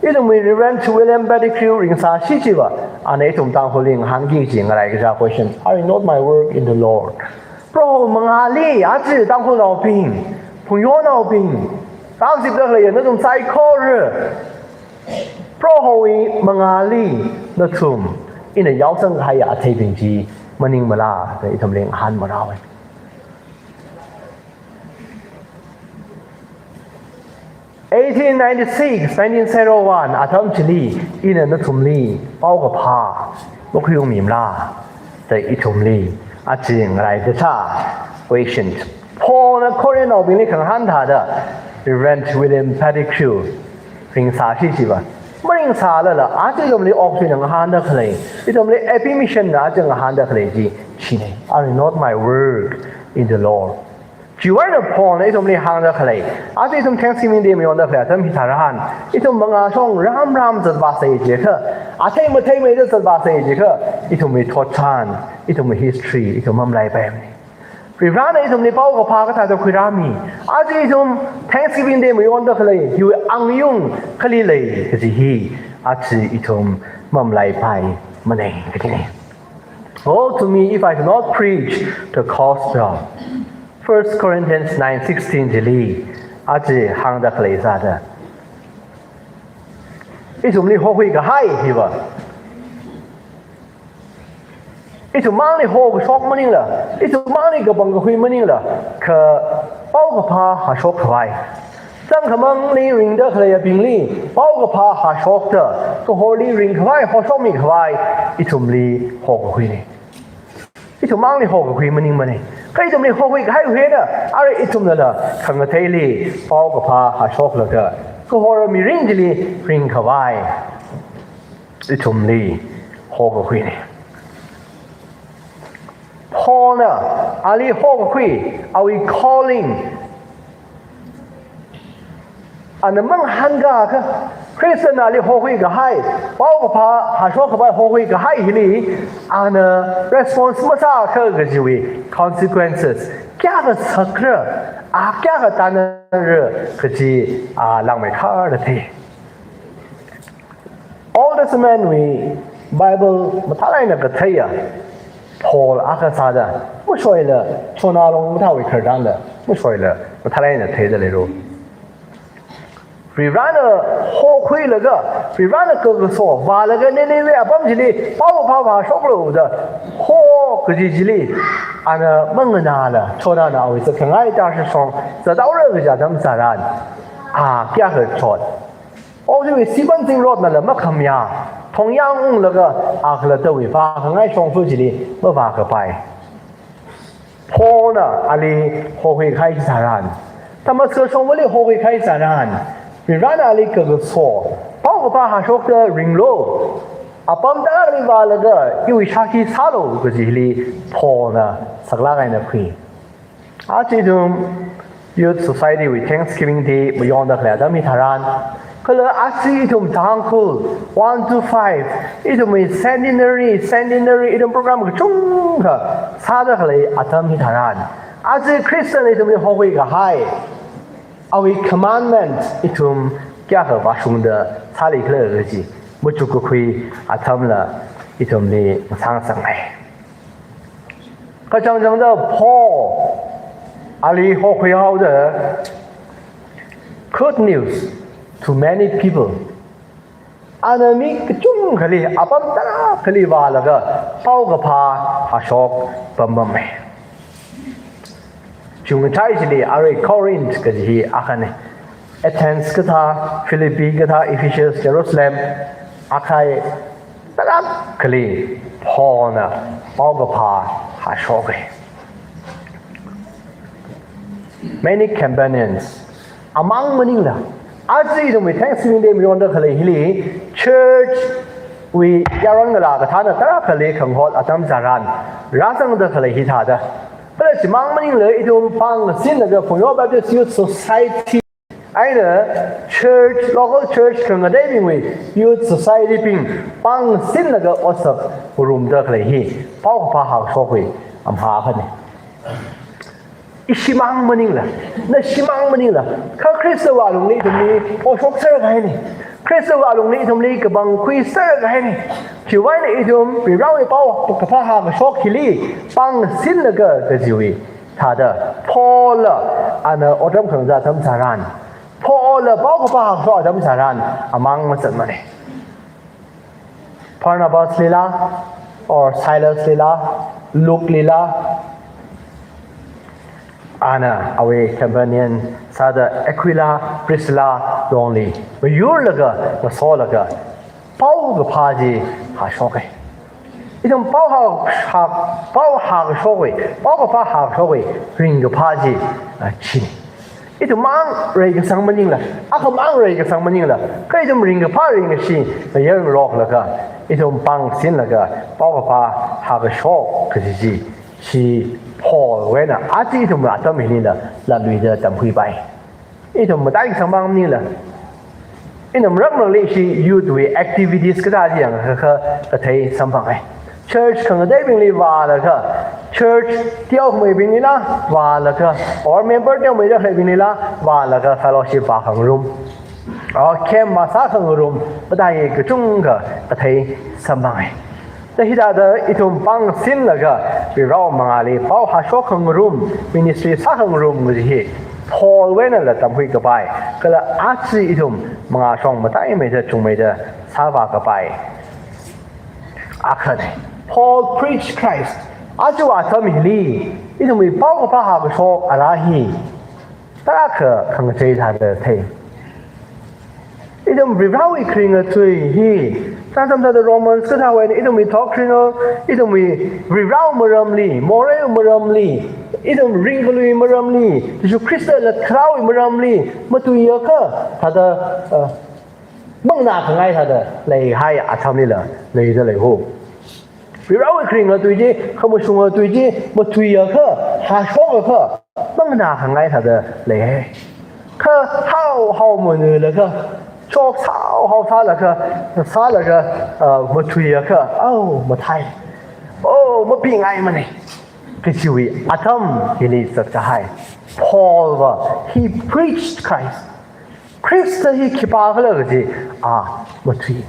ithumwui Reverend Sir William Pettigrew ringsa shichiva, ana ithum Tangkhulli ngahānki kaji ngaraikaja question, "Are you not my work in the Lord?" Proho mangāli aja Tangkhulnaobing, Phungyonaobing, rāzipda khaleiya nathum saikora, Prohowui mangāli nathum ina yaosang kahaiya atheibing chi maningmala da ithumli ngahānmara wai. Eighteen ninety-six, nineteen zero one atam chili ina nathumli paokaphā makhuiungmimala da ithumli aja ngaraikaja question. Paulna Corinthnaobingli khangahān thāda, Reverend William Pettigrew ringsāshi chiva. Maringsālala, aja ithumli okathuina ngahānda khalei, ithumli epimission na aja ngahānda khalei chi, china. Are not my work in the Lord. Chiwui eina Paulna ithumli hāngda khalei, aja ithum Thanksgiving Day mayonda khalei atam hitharan, ithum mangāshong ram ram zatvāsei jiakha, athei matheimeida zatvāsei jiakha, ithumwui thotchan, ithumwui history, ithum mamalaipaimana. Varivarana ithumli paokaphā kathāda khuirāmi. Aja ithum Thanksgiving Day mayonda khalei, hiwui angayung kali lei kaji hi, aja ithum mamalaipaimana kajina. Woe to me if I do not preach the gospel. First Corinthians nine sixteen chili, aja hāngda khalei sāda. Ithumli hokhui kahai hiva. Ithum mangli hokashok maningla, ithum mangli kapangkakhui maningla, kha paokaphā hāshok khavai. Zangkhamangli ringda khaleibingli, paokaphā hāshokta, kahorli ringkhavai, hoshokmi khavai, ithumli hokakhuina. Ithum mangli hokakhui maningmana. Kha ithumli hokhui kahai hina, are ithumnala, khangateili, paokaphā hāshoklaga, kahor mirin chili ringkhavai, ithumli hokakhuina. Paulna ali hokakhui, awui calling, ana mangahānkakha, Khristana ali hokhui kahai, paokaphā hāshok khavai hokhui kahai hili, ana response masākha kajiwui consequences, kayākha sakra, a kayākha tanara kaji, a langmeikharda thei. Old Testament wui Bible mathālāk eina katheiya, Paul akha sāda, mashoila, Jonah long mathāwui khararchanla, mashoila, mathālāk eina theida leira. Varivarana hokhuilaga, Varivarana kakaso vālaga Nineveh apam chili, paokaphā vāshoklu da, ho kaji chili, ana manganāla, Jonahna awui zatkhangai Tarshish shong zathaora kaja atam tharan, a kayākha chot. Okathuiwui sipan zingrotnala makhamayā, thongyāng unglaga, a khalattawui vākhangai shongfa chili mavākapai. Paulna ali hokhui kahai tharan, Damascus shongfali hokhui kahai tharan, Varivarana ali kakaso, paokaphā hāshokta ringlu, apam tarākhali vālaga iwui shākhi sālu kajili Paulna saklāk eina khui. Aja ithum Youth Society wui Thanksgiving Day mayonda khalei atam hitharan, kala aja ithum Tangkhul one to five, ithumwui centenary, centenary, ithum program kachungkha sāda khalei atam hitharan, aja Khristana ithumli hokhui kahai, awui commandment ithum kayākha vāshungda sālikhala kaji machukkakhui atamla ithumli masāngasakngai. Kachangchangda Paul ali hokhuihaoda, good news to many people. Ana mi kachungkhali, apam tarākhali vālaga paokaphā hāshok pampamma. Chungchai chili arui Corinth kaji hi akhana. Athens kathā, Philippi kathā, Ephesus, Jerusalem, akhai tarākhali Paulna paokaphā hāshoka. Many companions. Amang maningla, aja ithumwui Thanksgiving Day mayonda khalei hili, church wui yaron ngalā kathāna tarākhali khangahot atam tharan, rāzangda khalei hithāda. Kala chimang maningla ithum pāngsinlaga Phungyo Baptist Youth Society eina church, local church khangateibingwui Youth Society bing pāngsinlaga otsak ngarumda khalei hi paokaphā hāshokwui amha akhana. Ishimang maningla, nashimang maningla, kha Khristawui alungli ithumli poshokser kahaina. Khristawui alungli ithumli kapangkhui ser kahaina. Chiwui eina ithum Varivarawui paokaphā hākashok hili pāngsinlaga kajiwui thāda Paulna ana otram khangazā atam tharan, Paulna paokaphā hākashok atam tharan, amang mazatmana. Barnabas lila, or Silas lila, Luke lila, ana awui companion sāda Aquila, Priscilla longli mayurlaga, masolaga, paokaphā chi hāshoka. Ithum pao hā, hā, pao hākashokwui, paokaphā hākashokwui ringkaphā chi, ah, china. Ithum mang reikasang maningla, akhamang reikasang maningla, kha ithum ringkaphā ringkashi ngayarngaroklaga, ithum pāngsinlaga, paokaphā hākashok kaji chi, chi Paulwui eina aja ithum atam hilila latluida tamkhuipai. Ithum mataikasang mang maningla, ina maramli ishi youthwui activities kathā chi yangakha kathei samphangai. Church khangateibingli vālaga, church teomeibinglila vālaga, or member teomeida khaleibinglila vālaga fellowship vākhangarum, or camp vāsākhangarum, kathā hi kachungkha kathei samphangai. Thāda hithāda ithum pāngsinlaga, Varewui mangāli pao hāshok khangarum, ministry sākhangarum kaji hi Paulwui einala tamkhui kapai, kala aja ithum mangāshong mataimeida chungmeida sāvā kapai. Akhana, Paul preached Christ. Ajawui atam hili ithumwui paokaphā hākashok ara hi tarākha khangachei thāda thei. Ithum Varewui kharinga tui hi, sāsam sāda Romans kathāwui eina ithumwui doctrinal, ithumwui Varewui maramli, moralwui maramli, ithum ringkalui maramli, Jishu Khristala kharāwui maramli matuiakha thāda, uh, manganā khangai thāda leihai atamlila leida leiho. Varewui kharinga tui chi, khamashunga tui chi matuiakha, hāshokakha manganā khangai thāda leihai. Kha haohao manulaga, chok haohao sālaga, sālaga, uh, matuiakha, oh, mathei. Oh, mapingaimana kajiwui atam hili zatkahai. Paulva, he preached Christ. Khrista hi khipākhala kaji a matui.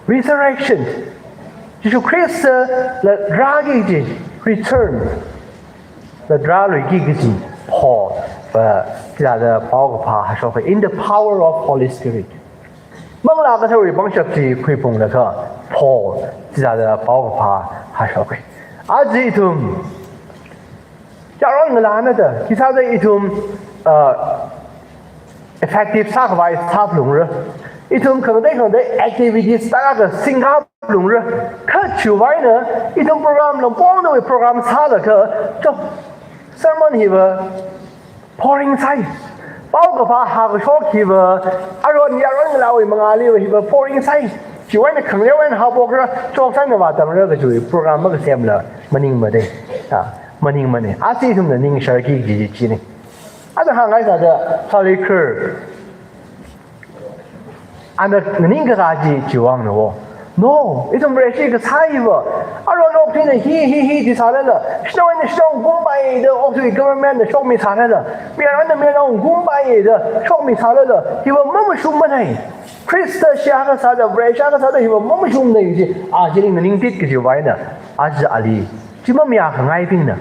Resurrection. Jishu Khristala rāki kaji, return, la rāluiki kaji Paulva chithāda paokaphā hāshoka, in the power of Holy Spirit. Manglā Katharawui pangshap chi khuiphunglaga Paul chithāda paokaphā hāshoka. Aja ithum yaron ngalāna da, khi sāda ithum, uh, effective sākhavai sāphalungra. Ithum khangatei khangatei activities tarākha singkaphalungra. Kha chiwui eina ithum program lampongna program sālaga, chok, sermon hiva boring sai. Paokaphā hākashok hiva, aron yaron ngalāwui mangāliva hiva boring sai. Chiwui eina khangareo eina hāpokra, chok sai na vātamra kajiwui program makasemla maningmada. Ah, maningmana. Aja ithumna ningshārki kaji china. Ana hāngngai thāda, Charlie Kirk ana nganingkakā chi chiwui vangna wo. No, ithum Vareshi kasā hiva, aron okathuina hi, hi, hi chi sālala, shanao eina shanao ungkumpai da okathui government na shokmisālala, mi aron eina mi aron ungkumpai da shokmisālala, hiva mamashungmana. Khrista shiakha sāda, Vareshi akha sāda hiva mamashungmana chi, a chili nganingtit kajiwui eina, aja ali chi mamayā khangaibingna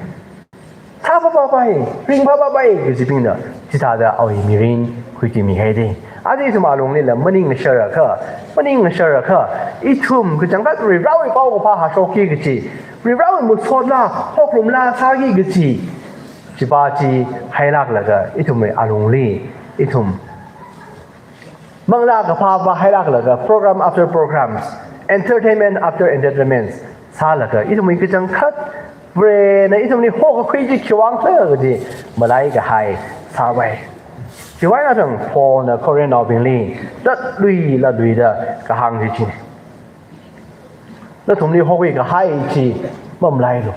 sāphapapai, ringphapapai kajibingna chithāda awui mirin khuikimihaida. Aja ithum alunglila maningshārakha, maningshārakha, ithum kachangkhat Varewui paokaphā hāshokki kaji, Varewui masotla, hokrumla sāki kaji, chipa chi hailāklaga ithumwui alungli, ithum Manglā Kaphā vāhailāklaga, program after programs, entertainment after entertainments sālaga, ithumwui kachangkhat Varena ithumli hokakhui chi khiwui vang khala kaji malaikahai sāvai. Chiwui eina thang Paulna Corinthnaobingli, tatlui latluida kahāng chi china. Nathumli hokhui kahai chi mamalailu.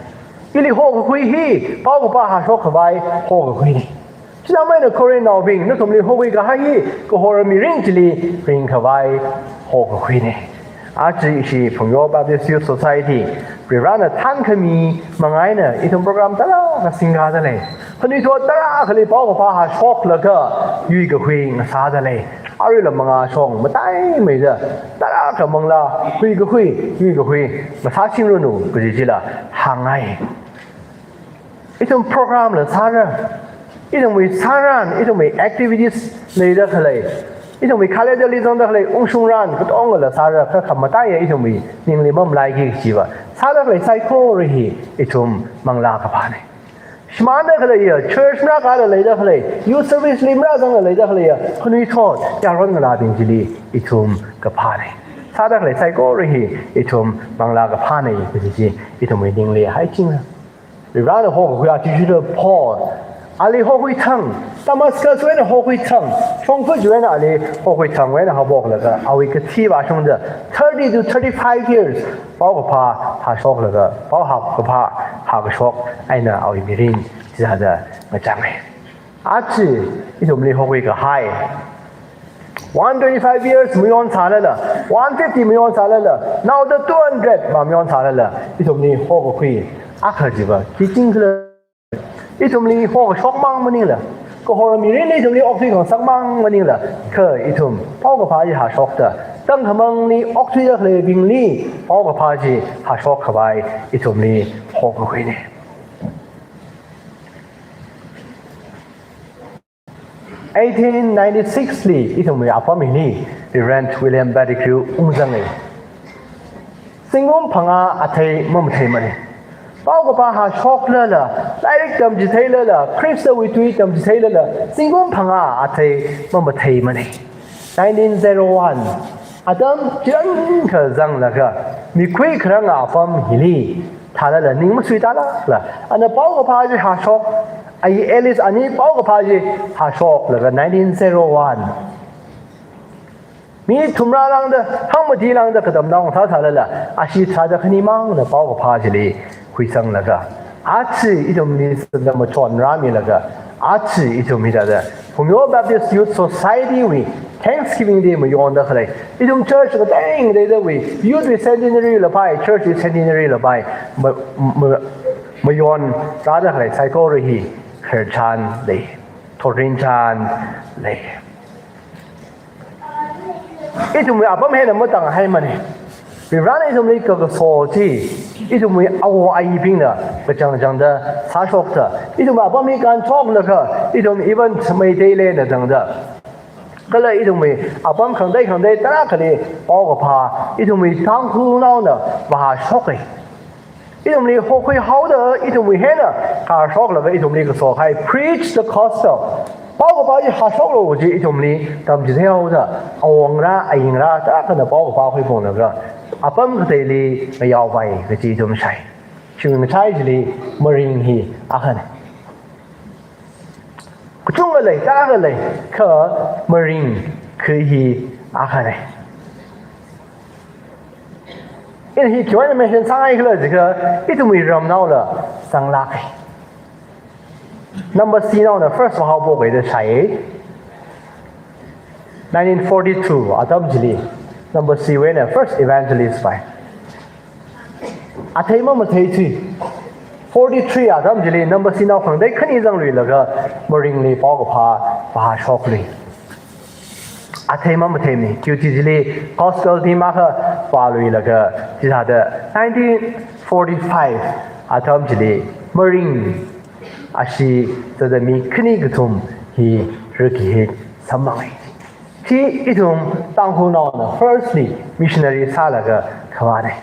Ili hokakhui hi, paokaphā hāshok khavai hokakhuina. Chithāmeina Corinthnaobing, nathumli hokhui kahai hi, kahor mirin chili ring khavai hokakhuina. Aja ishi Phungyo Baptist Youth Society, Varena thānkhami manga eina ithum program tarākha singkada lei. Khanuithot tarākhali paokaphā hāshoklaga yuikakhui ngasāda lei. Aruila mangāshong mataimeida, tarākha manglā khuikakhui, khuikakhui ngasāsingranu kaji chila hāngngai. Ithum programla sāra, ithumwui sāran, ithumwui activities leida khalei, ithumwui calendarli zangda khalei ungshungran katongala sāra, kha khamataiya ithumwui ningli mamalaiki kajiva, sāda khalei saikora hi ithum manglā kaphāna. Shimānda khaleiya, church marākada leida khalei, youth serviceli marāzangda leida khaleiya khanuithot yaron ngalābing chili ithum kaphāna. Sāda khalei saikora hi ithum manglā kaphāna kaji chi ithumwui ningli haichingra. Varena hokakhui athishurda Paul, ali hokakhui thang, Damascus wui eina hokhuithang, shongfa chiwui eina ali hokhuithangwui eina haophoklaga, awui kathi vāshungda thirty to thirty-five years paokaphā hāshoklaga, paokaphā hākashok eina awui mirin chithāda ngachānge. Aja ithumli hokhui kahai, one twenty-five years mayon sālala, one fifty mayon sālala, naoda two hundred mamayon sālala, ithumli hokakhui akha chiva khi chingkhala, ithumli hokashok mang maningla, kahor mirinli ithumli okthui khangasak mang maningla, kha ithum paokaphā chi hāshokta, tangkhamangli okthuida khaleibingli paokaphā chi hāshok khavai ithumli hokakhuine. Eighteen ninety-six li ithumwui apam hili Reverend William Pettigrew ungzange. Zingkum phangā athei mamatheimane. Paokaphā hāshoklala, lairik tamchitheilala, Khristawui tui tamchitheilala, zingkum phangā athei mamatheimane. Nineteen zero one, atam chiyākha zanglaga, mikhui kharāng apam hili thālala ning masuitālala, ana paokaphā chi hāshok, ai Alice ani paokaphā chi hāshoklaga nineteen zero one. Mi thumrā lāngda, hangmati lāngda katamnao sāsālala, ashi tharāda khanimangna paokaphā chili khuisanglaga, aja ithumli sāda machon rāmilaga, aja ithum hithāda Phungyo Baptist Youth Society wui Thanksgiving Day mayonda khalei, ithum church kateng katengawui youth wui centenary lapai, church wui centenary lapai, ma, ma, mayon rāda khalei saikora hi khararchan lei, thotrinchān lei. Ithumwui apam hina matanghaimane. Varivarana ithumli kakaso chi, ithumwui awo ayibingna kachangchangda sāshokta, ithumwui apam hi kānshoklaga, ithum even Meiteilina tangda, kala ithumwui apam khangatei khangatei tarākhali paokaphā ithumwui Tangkhulnaona vāhāshoke. Ithumli hokhuihaoda, ithumwui hina kāshoklaga ithumli kaso kahai, preach the gospel. Paokaphā chi hāshoklu kaji ithumli tamchitheihaoda, awongarā, ayingarā tarākhana paokaphā khuiphunglaga, apam kateili ngayaovai kaji ithum shāi. Chi ngachai chili maring hi akhane. Kachungkha lei, tarākha lei, kha maring kha hi akhane. Ina hi khiwui eina mention sāngaikhala jiakha, ithumwui ramnaola zanglāke. Number C naona first vāhaophok kaida shāi. Nineteen forty-two atam chili, Number C wui eina first evangelist pai. Athei mamatheithui. Forty-three atam chili Number C nao khangatei khani zangluilaga maringli paokaphā vāhāshoklui. Athei mamatheimane, duty chili gospel theme akha pāluilaga, chithāda nineteen forty-five atam chili maring ashi thāda mi khani kathum hi rakahik samphange. Chi ithum Tangkhulnaona firstly missionary sālaga khavāne.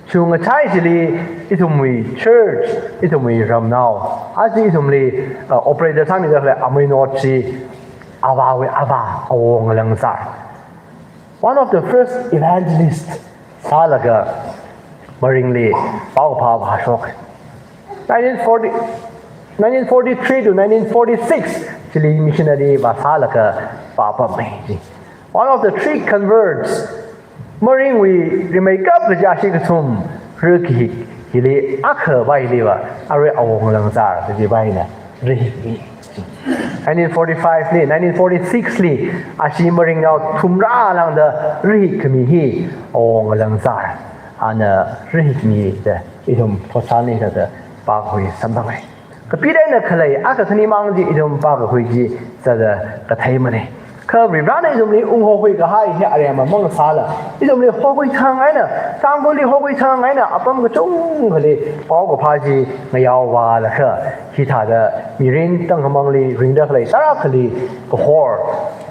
Chi ngachai chili ithumwui church, ithumwui ramnao, aja ithumli, uh, operator sāmida khalei Amui Not chi, avāwui avā Awo Ngalangzar, one of the first evangelists sālaga maringli paokaphā vāhāshok. Nineteen forty, nineteen forty-three to nineteen forty-six chili missionary vāsālaga vāpammi. One of the three converts, maringwui rimeikap kaja ashi kathum rakahik hili akha pai hiliva, arui Awo Ngalangzar kaji paina rahikmi. Nineteen forty-five li, nineteen forty-six li, ashi maringnao thumrā lāngda rahikkhami hi Awo Ngalangzar, ana rahikmi da ithum thotchanli thāda pākhui samphange. Kapit eina khalei akha khanimang chi ithum pākakhui chi thāda katheimane. Kha Varivarana ithumli unghokhui kahai hi aremma mang sāla, ithumli hokhuithang eina, Tangkhulli hokhuithang eina, apam kachungkhali paokaphā chi ngayaovālaga, hithāda mirin tangkhamangli ringda khalei tarākhali kahor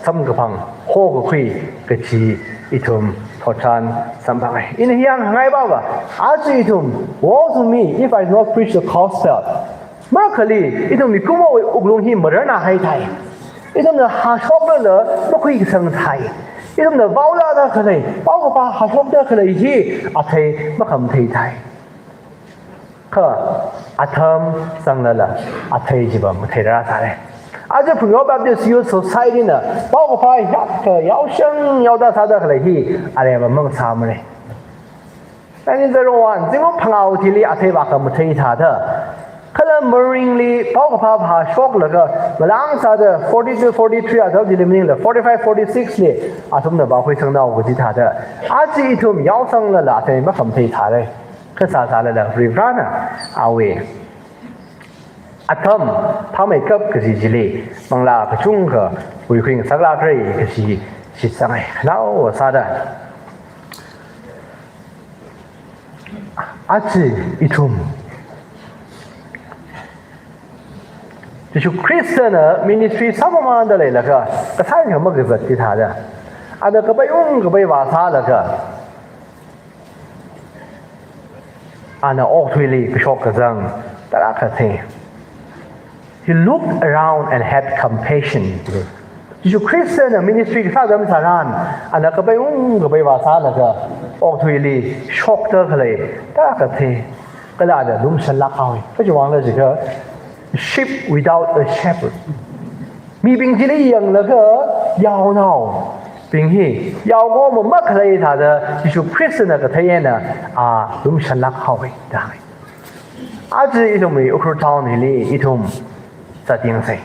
samkaphang hokakhui kaji ithum thotchan samphange. Ina hi hāngngai pava, aja ithum, woe to me if I do not preach the gospel. Marakhali ithum mikumowui wuklung hi mararnāhaithai. Ithumna hāshoklala makhuikasangthai. Ithumna vaolāda khalei, paokaphā hāshokda khalei hi athei makhamatheithai. Kha atam zanglala athei chiva matheirāsāre. Aja Phungyao Baptist Youth Society na paokaphā hiyākha yaoshang yaoda sāda khalei hi aremma mang sāmara. Nineteen zero one, zingkum phangā thili athei vākha mathei thāda, kala maringli paokaphā phāshoklaga, malāng sāda forty-two, forty-three athum chili maningla forty-five, forty-six li athumna vākhuisangda kaji thāda, aja ithum yaosangla la athei makhamthei thāra. Kha sāsālala Varivarana awui atam phāmeikap kaji chili manglā kachungkha huikhui ngasaklākra kaji shitsanga. Khanao sāda, aja ithum Jishu Khristana ministry sāmamānda leilaga, kasāngkha makazat chithāda, ana kapai ung kapai vāsālaga, ana okathuili kashok kazang tarākha thei. He looked around and had compassion. Jishu Khristana ministry kasā atam tharan, ana kapai ung kapai vāsālaga, okathuili shokda khalei tarākha thei. Kala ana lumshanlāk haowa. Kha chiwui vangla jiakha, sheep without a shepherd. Mibing chili yanglaga yaonaobing hi yaokahoma makhalei thāda Jishu Khristana kathei eina a lumshanlāk haowa da. Aja ithumwui Ukhrul town hili ithum zatyangsa.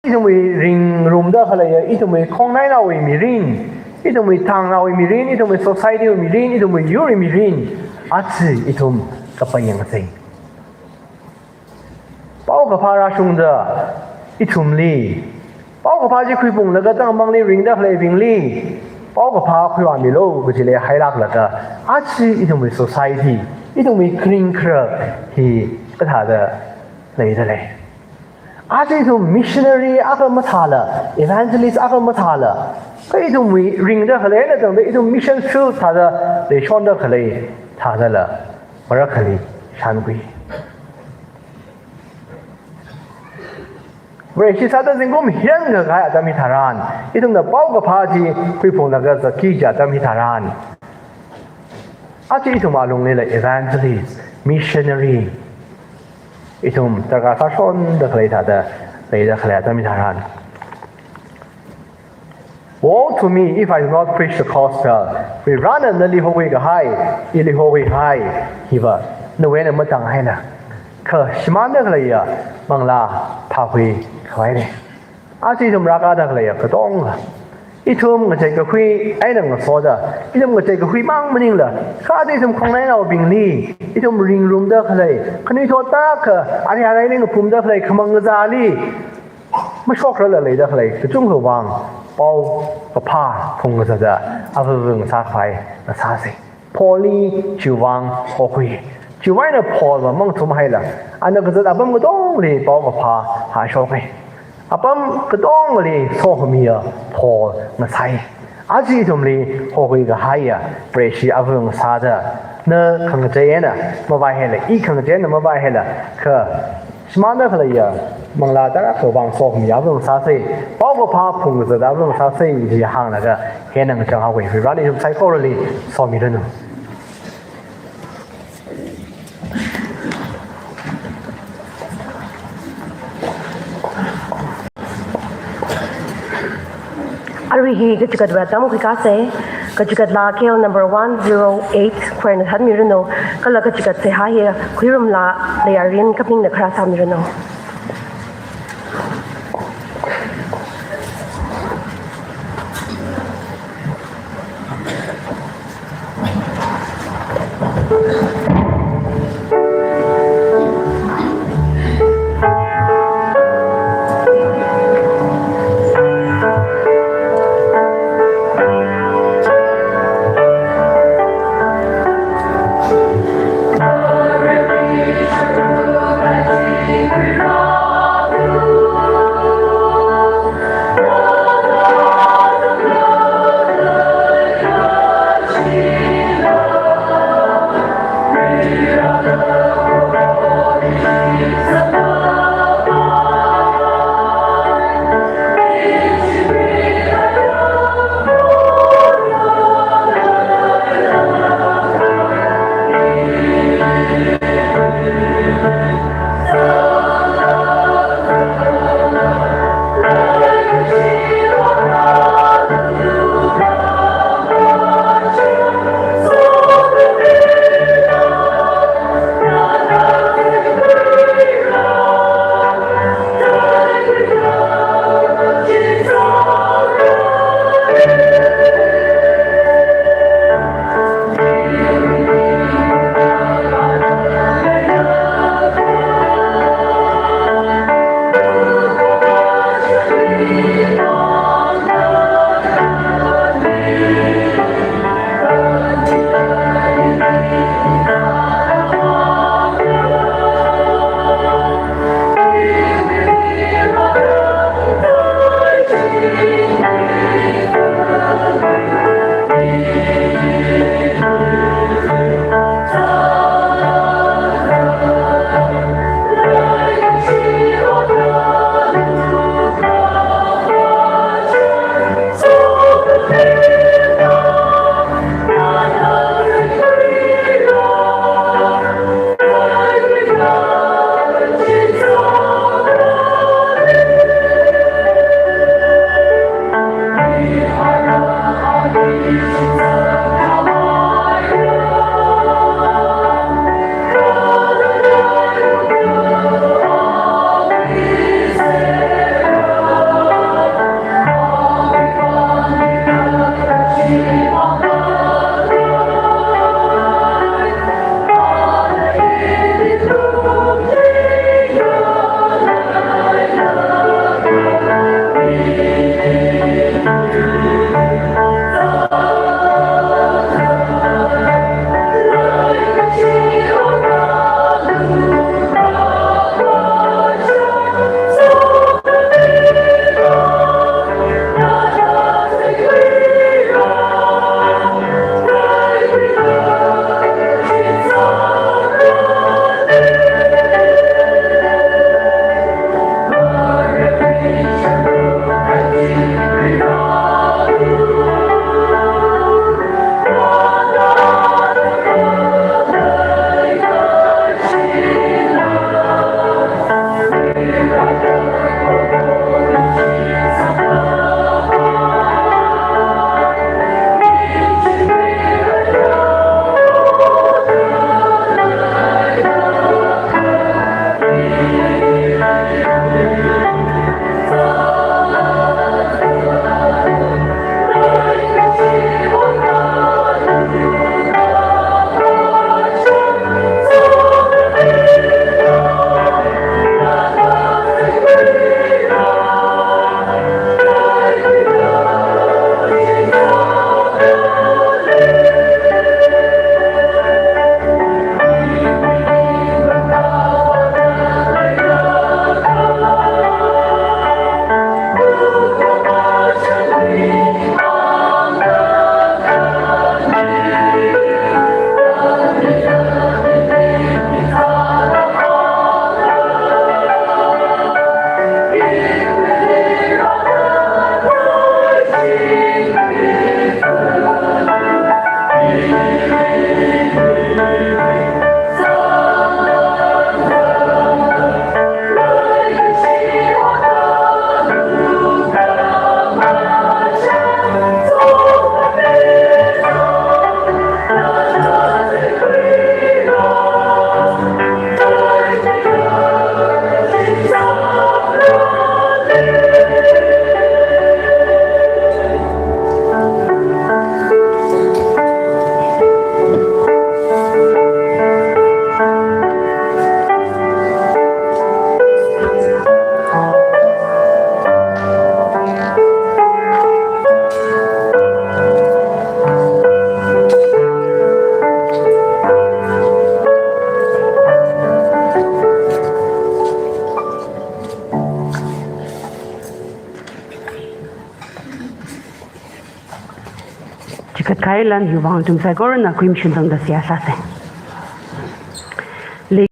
Ithumwui ringrumda khaleiya, ithumwui khongnainaowui mirin, ithumwui thangnaowui mirin, ithumwui society wui mirin, ithumwui yurwui mirin, aja ithum kapai yangsa. Paokaphā rāshungda ithumli, paokaphā chi khuiphunglaga tangmangli ringda khaleibingli paokaphā khuivāmilu kajili hailāklaga, aja ithumwui society, ithumwui kharing kharak hi kathāda leida lei. Aja ithum missionary akha mathāla, evangelist akha mathāla, kha ithumwui ringda khalei eina tangda ithum mission field thāda leishonda khalei thādala marākhali shānkhui. Vareshi sāda zingkum hiyākha kahai atam hitharan, ithumna paokaphā chi khuiphunglaga zatki kaji atam hitharan, aja ithum alunglila evangelist, missionary, ithum darkar sāshonda khalei thāda leida khalei atam hitharan, "Woe to me if I do not preach the gospel." Varivarana nali hokhui kahai, ili hokhui kahai hiva nawui eina matānghaila, kha shimānda khaleiya manglā phākhui khavaina. Aja ithum rākada khaleiya katonga, ithum ngacheikakhui eina ngasoda, ithum ngacheikakhui mang maningla, kha aja ithum khongnainaobingli, ithum ringrumda khalei, khanuithot tarākha, ari arai ning phumda khalei khamang kazāli mashokrala leida khalei kachungkhawui vang paokaphā phungkazata avāva ngasākhavai ngasāsa. Paulli chiwui vang hokhui. Chiwui eina Paulva mangthumhaila, ana kazat apam katongli paokaphā hāshoka. Apam katongali sokhamiya Paul ngasāi. Aja ithumli hokhui kahaiya Vareshi avāva ngasāda, na khangachei eina mavaihaila, i khangachei eina mavaihaila, kha shimānda khaleiya manglā tarākhawui vang sokhamiya avāva ngasāsa, paokaphā phungkazata avāva ngasāsa, chi hānglaga hina ngachang haowa. Varivarana ithum saikorali somiranu. Arui hi kachikatvā tamkhuikāsa, kachikat laa K L number one zero eight, khorna thātmiranu, kala kachikat seihā hi khuirumla Leiyarin Kapingna kharā sāmiranu. Kailan hiwui vang ithum saikorana khuimashun tangda seihā sāsa. Lei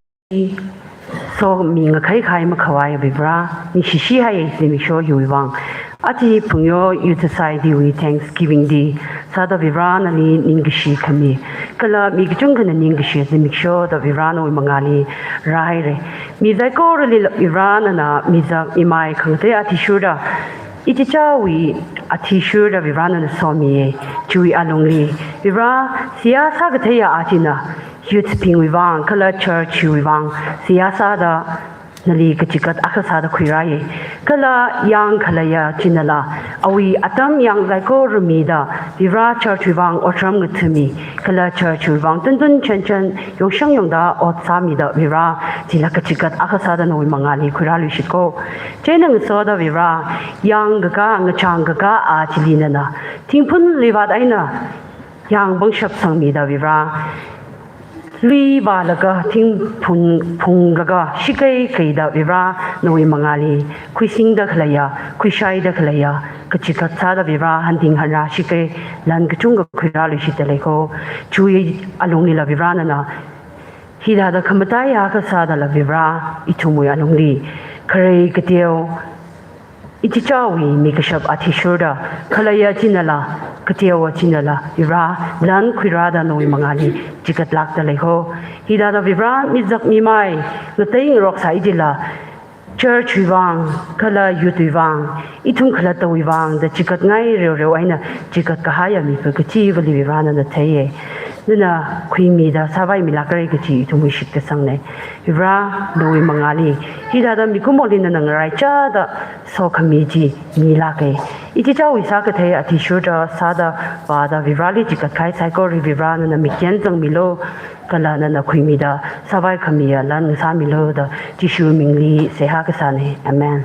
so mi ngakhai khai makhavai Avā Vare, ningshishi hai zimiksho hiwui vang. Aja Phungyo Youth Society wui Thanksgiving Day sāda Avā Vare nali ningkashi khami, kala mi kachungkhana ningkashi zimikshoda Avā Vare nawui mangāli rāhaira. Mi saikorali Avā Vare nana mizak mimai khangatei athishurda, ichichāwui athishurda Avā Vare nana somiya. Chiwui alungli Avā Vare seihā sākatheiya ajana youth bingwui vang kala church wui vang seihā sāda nali kachigat akha sāda khuirāya. Kala yang khaleiya chinala awui atam yang saikora mida Avā Vare church wui vang otram ngathāmi, kala church wui vang tuntun chanchan yongshang yongda ot sāmida Avā Vare chila kachigat akha sāda nawui mangāli khuirāluishit ko. Chieina ngasoda Avā Vare, yangkakā, ngachangkakā a chili nana thingphun livat eina yang pangshap sangmida Avā Vare, lui vālaga, thingphun phunglaga, shikei keida Avā Vare nawui mangāli khuisingda khaleiya, khuishaida khaleiya kachigat sāda Avā Vare hanting hanra shikei lan kachungkha khuirāluishitda lei ko. Chiwui alunglila Avā Vare nana hithāda khamataiya akha sādala Avā Vare ithumwui alungli kharei kateo, ichichāwui mi kashap athishurda khaleiya chinala, kateowa chinala Avā Vare lan khuirāda nawui mangāli chigatlākda lei ko. Hithāda Avā Vare mizak mimai ngatei ngarok sāi jila, church wui vang kala youth wui vang, ithum khalattawui vang da chigatngai reoreo eina chigat kahaiya mipā kachivali Avā Vare nana theiya. Nana khuimida sāvaimilākra kaji ithumwui shitkasangnei. Avā Vare nawui mangāli hithāda mikumoli nana ngaraichāda sokhami chi milāka. Ichichāwui sākathei athishurda sāda vāda Avā Vareli chigat kahai saikora Avā Vare nana mikyan zangmilu, kala nana khuimida sāvai khamiya lan ngasāmilu da Jishu mingli seihā kasānei. Amen.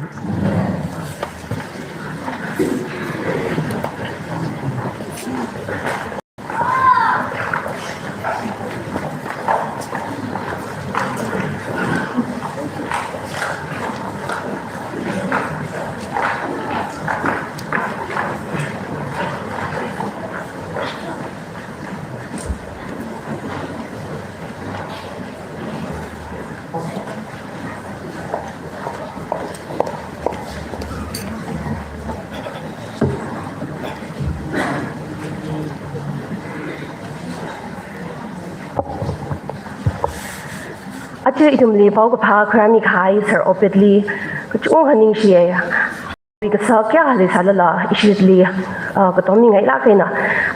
Aja ithumli paokaphā khuirāmi kahai Sir Obed li kachungkha ningshiya. Kasā kayākha leisālala ishili, ah, katommi ngailāk eina,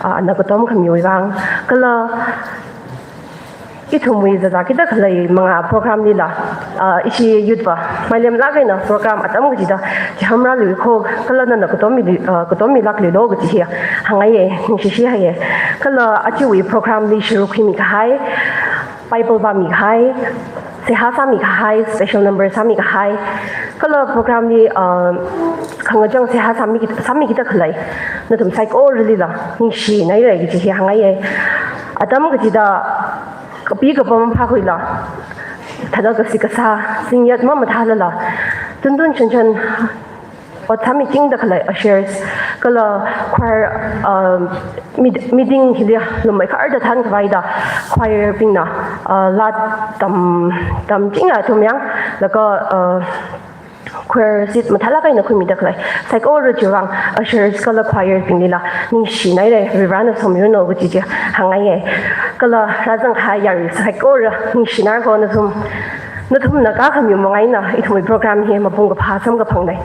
ah, ana katom khamiwui vang. Kala ithumwui zazakida khalei manga program lila, ah, ishi youth va mailemlāk eina program atam kachida chiham rāluiko, kala nana katommi, ah, katommilākluilo kaji hi hāngngaiya, ningshishi haiya. Kala ajawui program li sharuk khuimi kahai, Bible pāmi kahai, seihā sāmi kahai, special number sāmi kahai, kala program li, ah, khangachang seihā sāmi, sāmikida khalei nathum saikoralila ningshinaira kaji hi hāngngaiya. Atam kachida kapi kapam phākhuila, thāda kasi kasā singyat mamathālala, tuntun chanchan ot sāmichingda khalei ushers, kala choir, um, meet-, meeting hili lummeikharda thānkhavaida choir bingna, uh, laa tam, tamchinga athum yang, laga, uh, choir seat mathālāk eina khuimida khalei saikora chiwui vang ushers kala choir binglila ningshinaira, Varivarana somiranu kaji chi hāngngaiya. Kala rāzangkahai yarui saikora ningshinarko nathum. Nathumna kakhami mong eina ithumwui program hi mapung kaphā samkaphangna.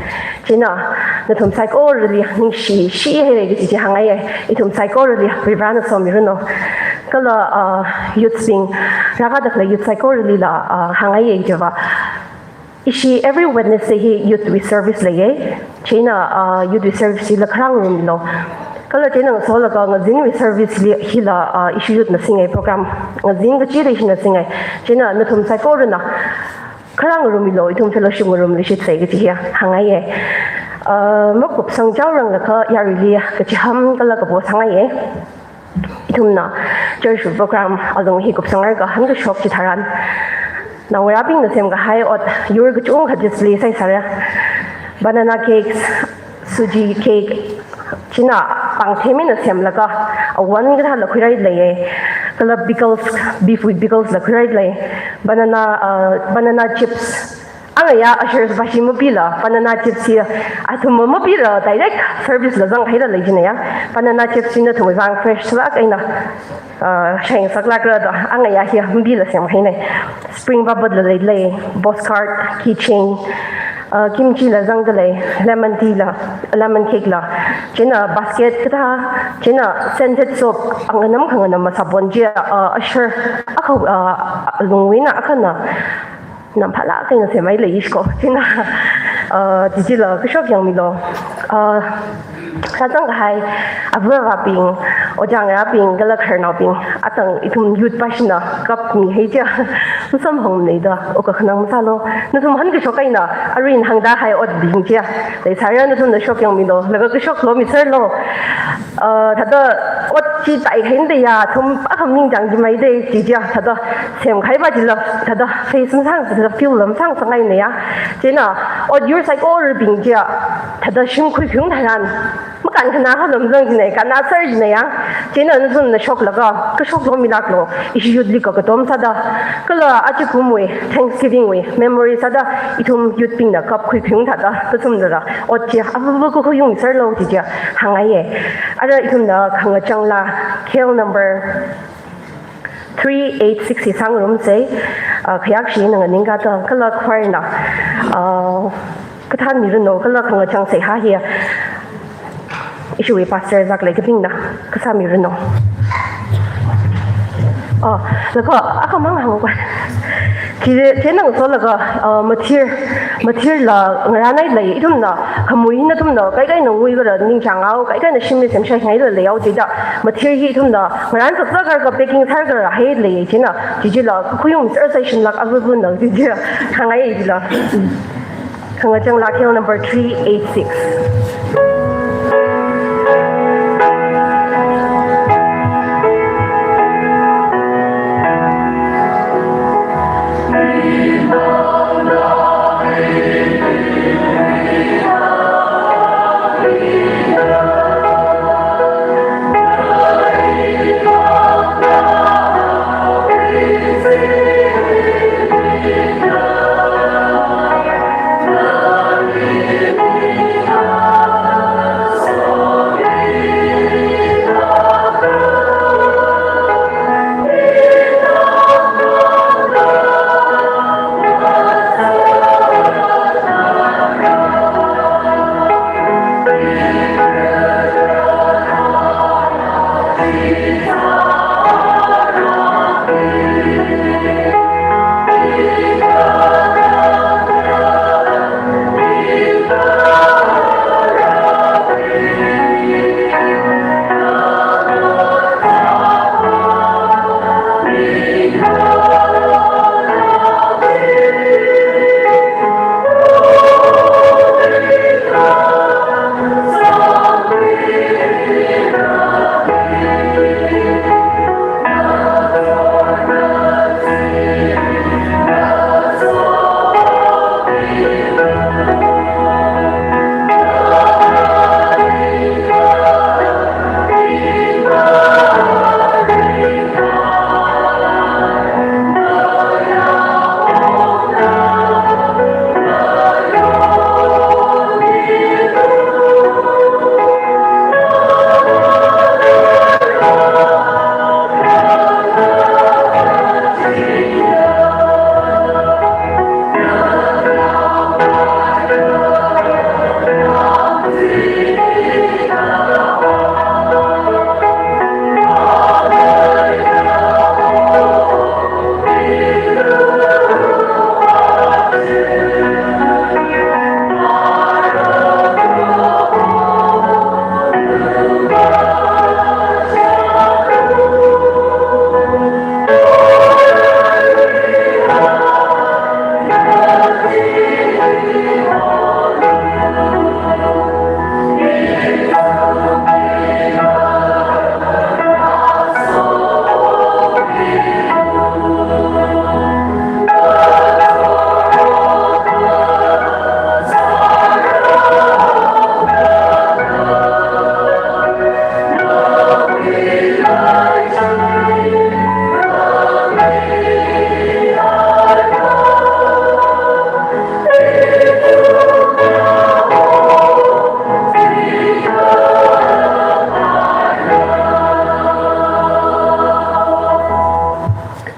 Chieina nathum saikorali ningshi, shihaira kaji chi hāngngaiya. Ithum saikorali Varivarana somiranu. Kala, ah, youth bing, rākada khalei youth saikoralila, ah, hāngngaiya chiva, ishi every Wednesday hi youth wui service leiya. Chieina, ah, youth wui service hila kharā ngarumilu. Kala chieina ngasolaga ngazinwui service li, hila, ah, ishi youth na singa program. Ngazin kachida ishina singa. Chieina nathum saikorana kharā ngarumilu, ithum fellowship ngarumluishitsa kaji hi hāngngaiya. Ah, makupsang chaoranglakha yaruili kachiham kala kapo sāngaiya. Ithumna church program alung hi kupsanglakha hankashok chitharan, naongarābingna semkahai ot yur kachungkha display sāsāra. Banana cakes, suji cake, chieina pāngthei mina semlaga, a, wan kathāla khuirai leiya. Kala pickles, beef with pickles la khuirai lei. Banana, uh, banana chips. Angaya ushers bashi mapila, banana chips hi athum mapila direct service la zanghaila lei jinaya. Banana chips hi nathumwui vang fresh sālāk eina, uh, sheng sālākra da. Angaya hi mapila semhaina. Spring bubble la lei lei, postcard, keychain, uh, kimchi la zangda lei, lemon tea la, lemon cake la. Chieina basket kathā, chieina scented soap, anganam khanganam masābon chi, uh, usher, akha, uh, lungwui eina akhana namphālāk eina semhai leiya shiko. Chieina, uh, chichila kashok yangmilu. Uh, sāzang kahai, ava avābing, ojā ngarābing, kala khararnaobing, atang ithum youth bashina kapmihai chiya, masamphangmana da, okakhanang masālu, nathum han kashok eina, arin hāngda kahai otbing chiya, leisāra nathumna shok yangmilu, laga kashoklu miserlu. Uh, thāda ot chi tai khain da ya, thum akha ming chang chi mai da chi chiya, thāda semkahai va chila, thāda face masāsangla, feel la masāsangngaina ya. Chieina, ot yur saikorabing chiya, thāda shimkhui khaung tharan, makān khanā kha lam zang jinaya, kānna sār jinaya. Chieina nathumna shoklaga, kashoklu milāklu, ishi youth li kakatom sāda, kala ajakumwui, Thanksgiving wui, memory sāda, ithum youth bingna kapkhui khaung thāda, kasum dala, ot chiya, ava ava kakhui yangserlu chi chiya, hāngngaiya. Ara ithumna khangachang laa, K L number three eight six hi sāngarumsa, uh, khayākshi eina nganingkata, kala choir na, uh, kathānmiranu, kala khangachang seihā hi, ishiwui pastor zaklei kabingna, kasāmiranu. Oh, laga, akhamang hāngkhui. Khi, khi nang so laga, uh, mathir, mathirla ngarānhai lei, ithumna, khamui nathumna, kaikai na nguikhala ningchānghao, kaikai na shimli semshai ngaila leihao chida, mathir hi ithumna, ngarān sāsā kar ka packing sākahai lei china, chichila, khuiyung sāsā shimlāk avāvana, chichila, hāngngai chila. Khangachang laa K L number three eight six.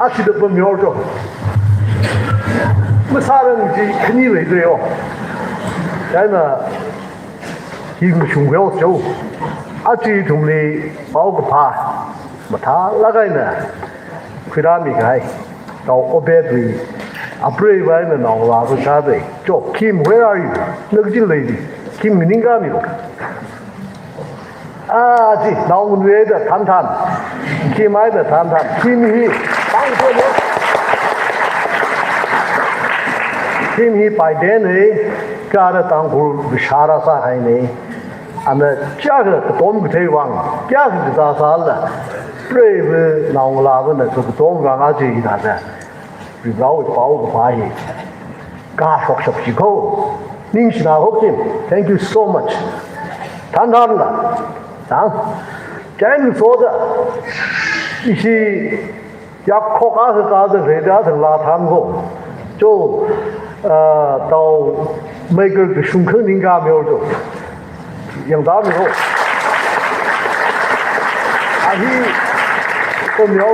Achi da pamyor jo. Masārang chi khani leidreo. Chieina hi mashung khuihaosa jo. Achi ithumli paokaphā mathālāk eina khuirāmi kahai, Tau Obed wui apreiva eina naongalāva sādalei. Jo, Kim, where are you? Na kachili leili? Kim, nganingkāmilo. Achi, naongalāva da thānthan. Kim eina thānthan. Kim hi, Tangkhul ne. Kim hi Paiten ne, kha ara Tangkhul Bishara sākahaine. Ana chiyākha katom kathei vang, kayākha kazā sālala, preiva naongalāvana katom vang achi hithāda Varivarāwui paokaphā hi kashokshap chi ko. Ningshina ho Kim. Thank you so much. Thānthanla. Thān. Chieina soda ishi yakkhaoka kha kaza reda thānla thān ko. Jo, ah, Tau Michael kashung kha ningkāmyor jo. Yangtāmiro. A hi, ko myo,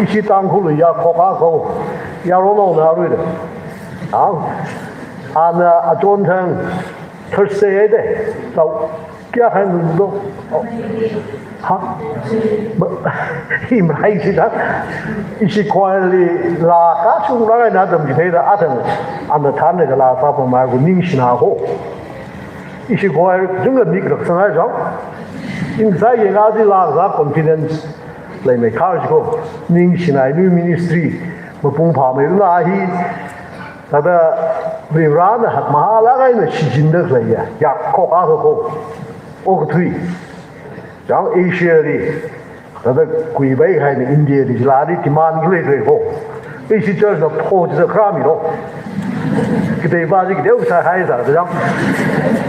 ishi Tangkhul yakkhaoka ko. Yaronao na rui da. A, ana achon thang Thursday de. Tau kayākha nungdo. Ha? Ma, hi marai chi da. Ishi choir li laa kashunglāk eina tamchitheida athang ana thānlaga laa sāpamhai ko, ningshina ho. Ishi choir chungkha mik raksanghai jo. Ina sāyangda laa sā confidence leimeikhar chi ko. Ningshinai, nawui ministry mapung phāmeiranu hi. Thāda Varivarāna hakmahālāk eina shichinda khaleiya yakkhaoka ko. Okathui. Chang Asia li, thāda kuipai kahaina India li, chilali demand khalei khalei ko. Ishi church na pho chida kharāmilo. Kateipā chi kateo kasā haisa, da chang.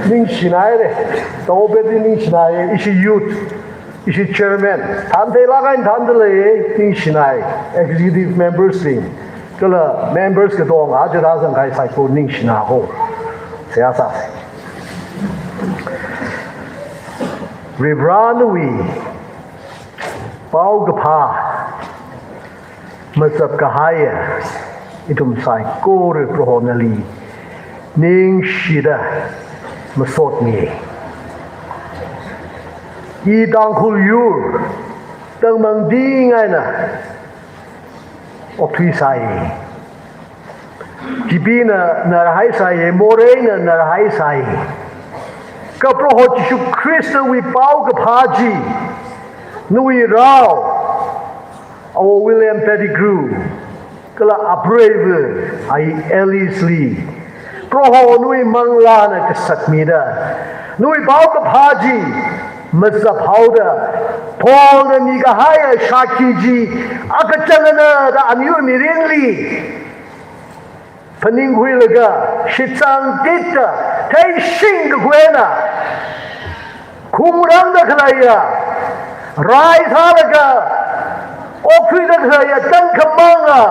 Ningshinaire. Tau Obed li ningshinaiye, ishi youth, ishi chairman. Thāntheilāk eina thāndaleiye, ningshinai. Executive members li. Kala members katonga, aja rāzang kahai saikora ningshina ho. Seihā sāsa. Varivarā nawui paokaphā mazap kahaiya ithum saikora Proho nali ningshida masotmi. I Tangkhul yur tangmang dingaina okthuisai. Chibingna narhaisai, moreina narhaisai. Kha Proho Jishu Khristawui paokaphā chi, nawui rao, Awo William Pettigrew, kala apreiva, ai Alice Lee. Proho nawui manglāna kasakmida, nawui paokaphā chi mazaphaoda, Paulna mikahaiya shākhi chi akachangana da aniwui mirinli phaningkhuilaga, shitsang titda, theishing kakhuina, khungrangda khaleiya, rai sālaga, okthuida khaleiya tangkhamanga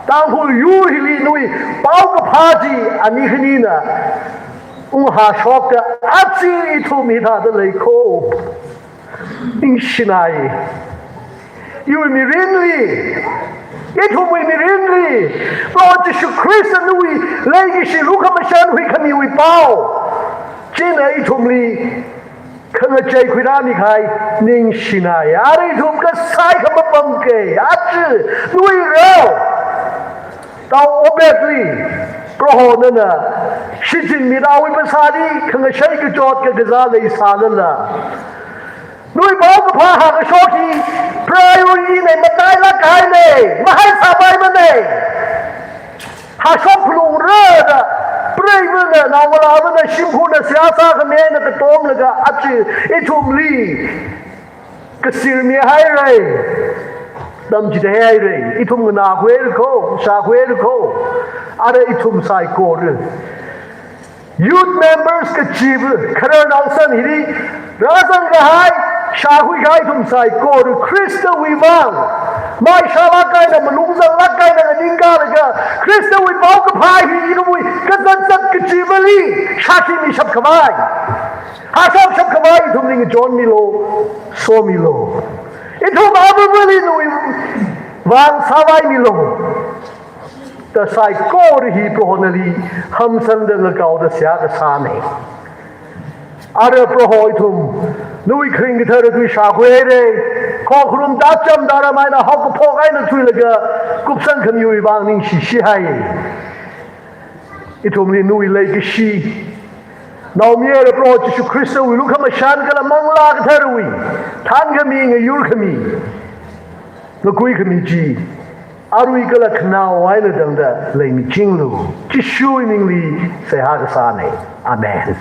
Tangkhul yur hili nawui paokaphā chi ani khanina unghāshokta aja ithum hithāda lei ko. Ningshinai. Iwui mirinli, ithumwui mirinli, Lord Jishu Khrista nawui leikashi lukhamashan huikhamiwui pao china ithumli khangachei khuirāmi kahai ningshinai. Ara ithum kasai khamapam kei, aja nawui rao Tau Obed li, Proho nana shichinmida awui phasāli khangashei kachot kakazā leisālala, nawui paokaphā hākashok hi priority nei, matailāk kahainei, mahaisāpaimana. Hāshok phalungra da, preivana, naongalāvana, shimkhurna, seihā sākhamina katomlaga aja ithumli kasirmi haira, tamchithei haira, ithum nganākhuira ko, shākhuira ko, ara ithum saikora youth members kachiva, khararnao san hili rāzang kahai, shākhui kahai ithum saikora Khristawui vang maishālāk eina, malung zanglāk eina nganingkalaga, Khristawui paokaphā hi ithumwui kazatzat kachivali shākhi mishap khavai, hāshokshap khavai ithumli ngachonmilu, somilu. Ithum avāvali nawui vang sāvaimilu. Da saikora hi Proho nali hamsangda ngakaoda seihā kasāna. Ara Proho ithum nawui kharing kathara tui shākhuihaira. Khokharum tacham tharam eina haokaphok eina thuilaga kupsang khamiwui vang ningshi shihai. Ithumli nawui leikashi, naomayara Proho Jishu Khristawui lukhamashan kala Manglā Katharawui thānkhami, ngayurkhami, ngakuikhami chi arui kala khanaowa eina tangda leimichinglu. Jishuwui mingli seihā kasāna. Amen.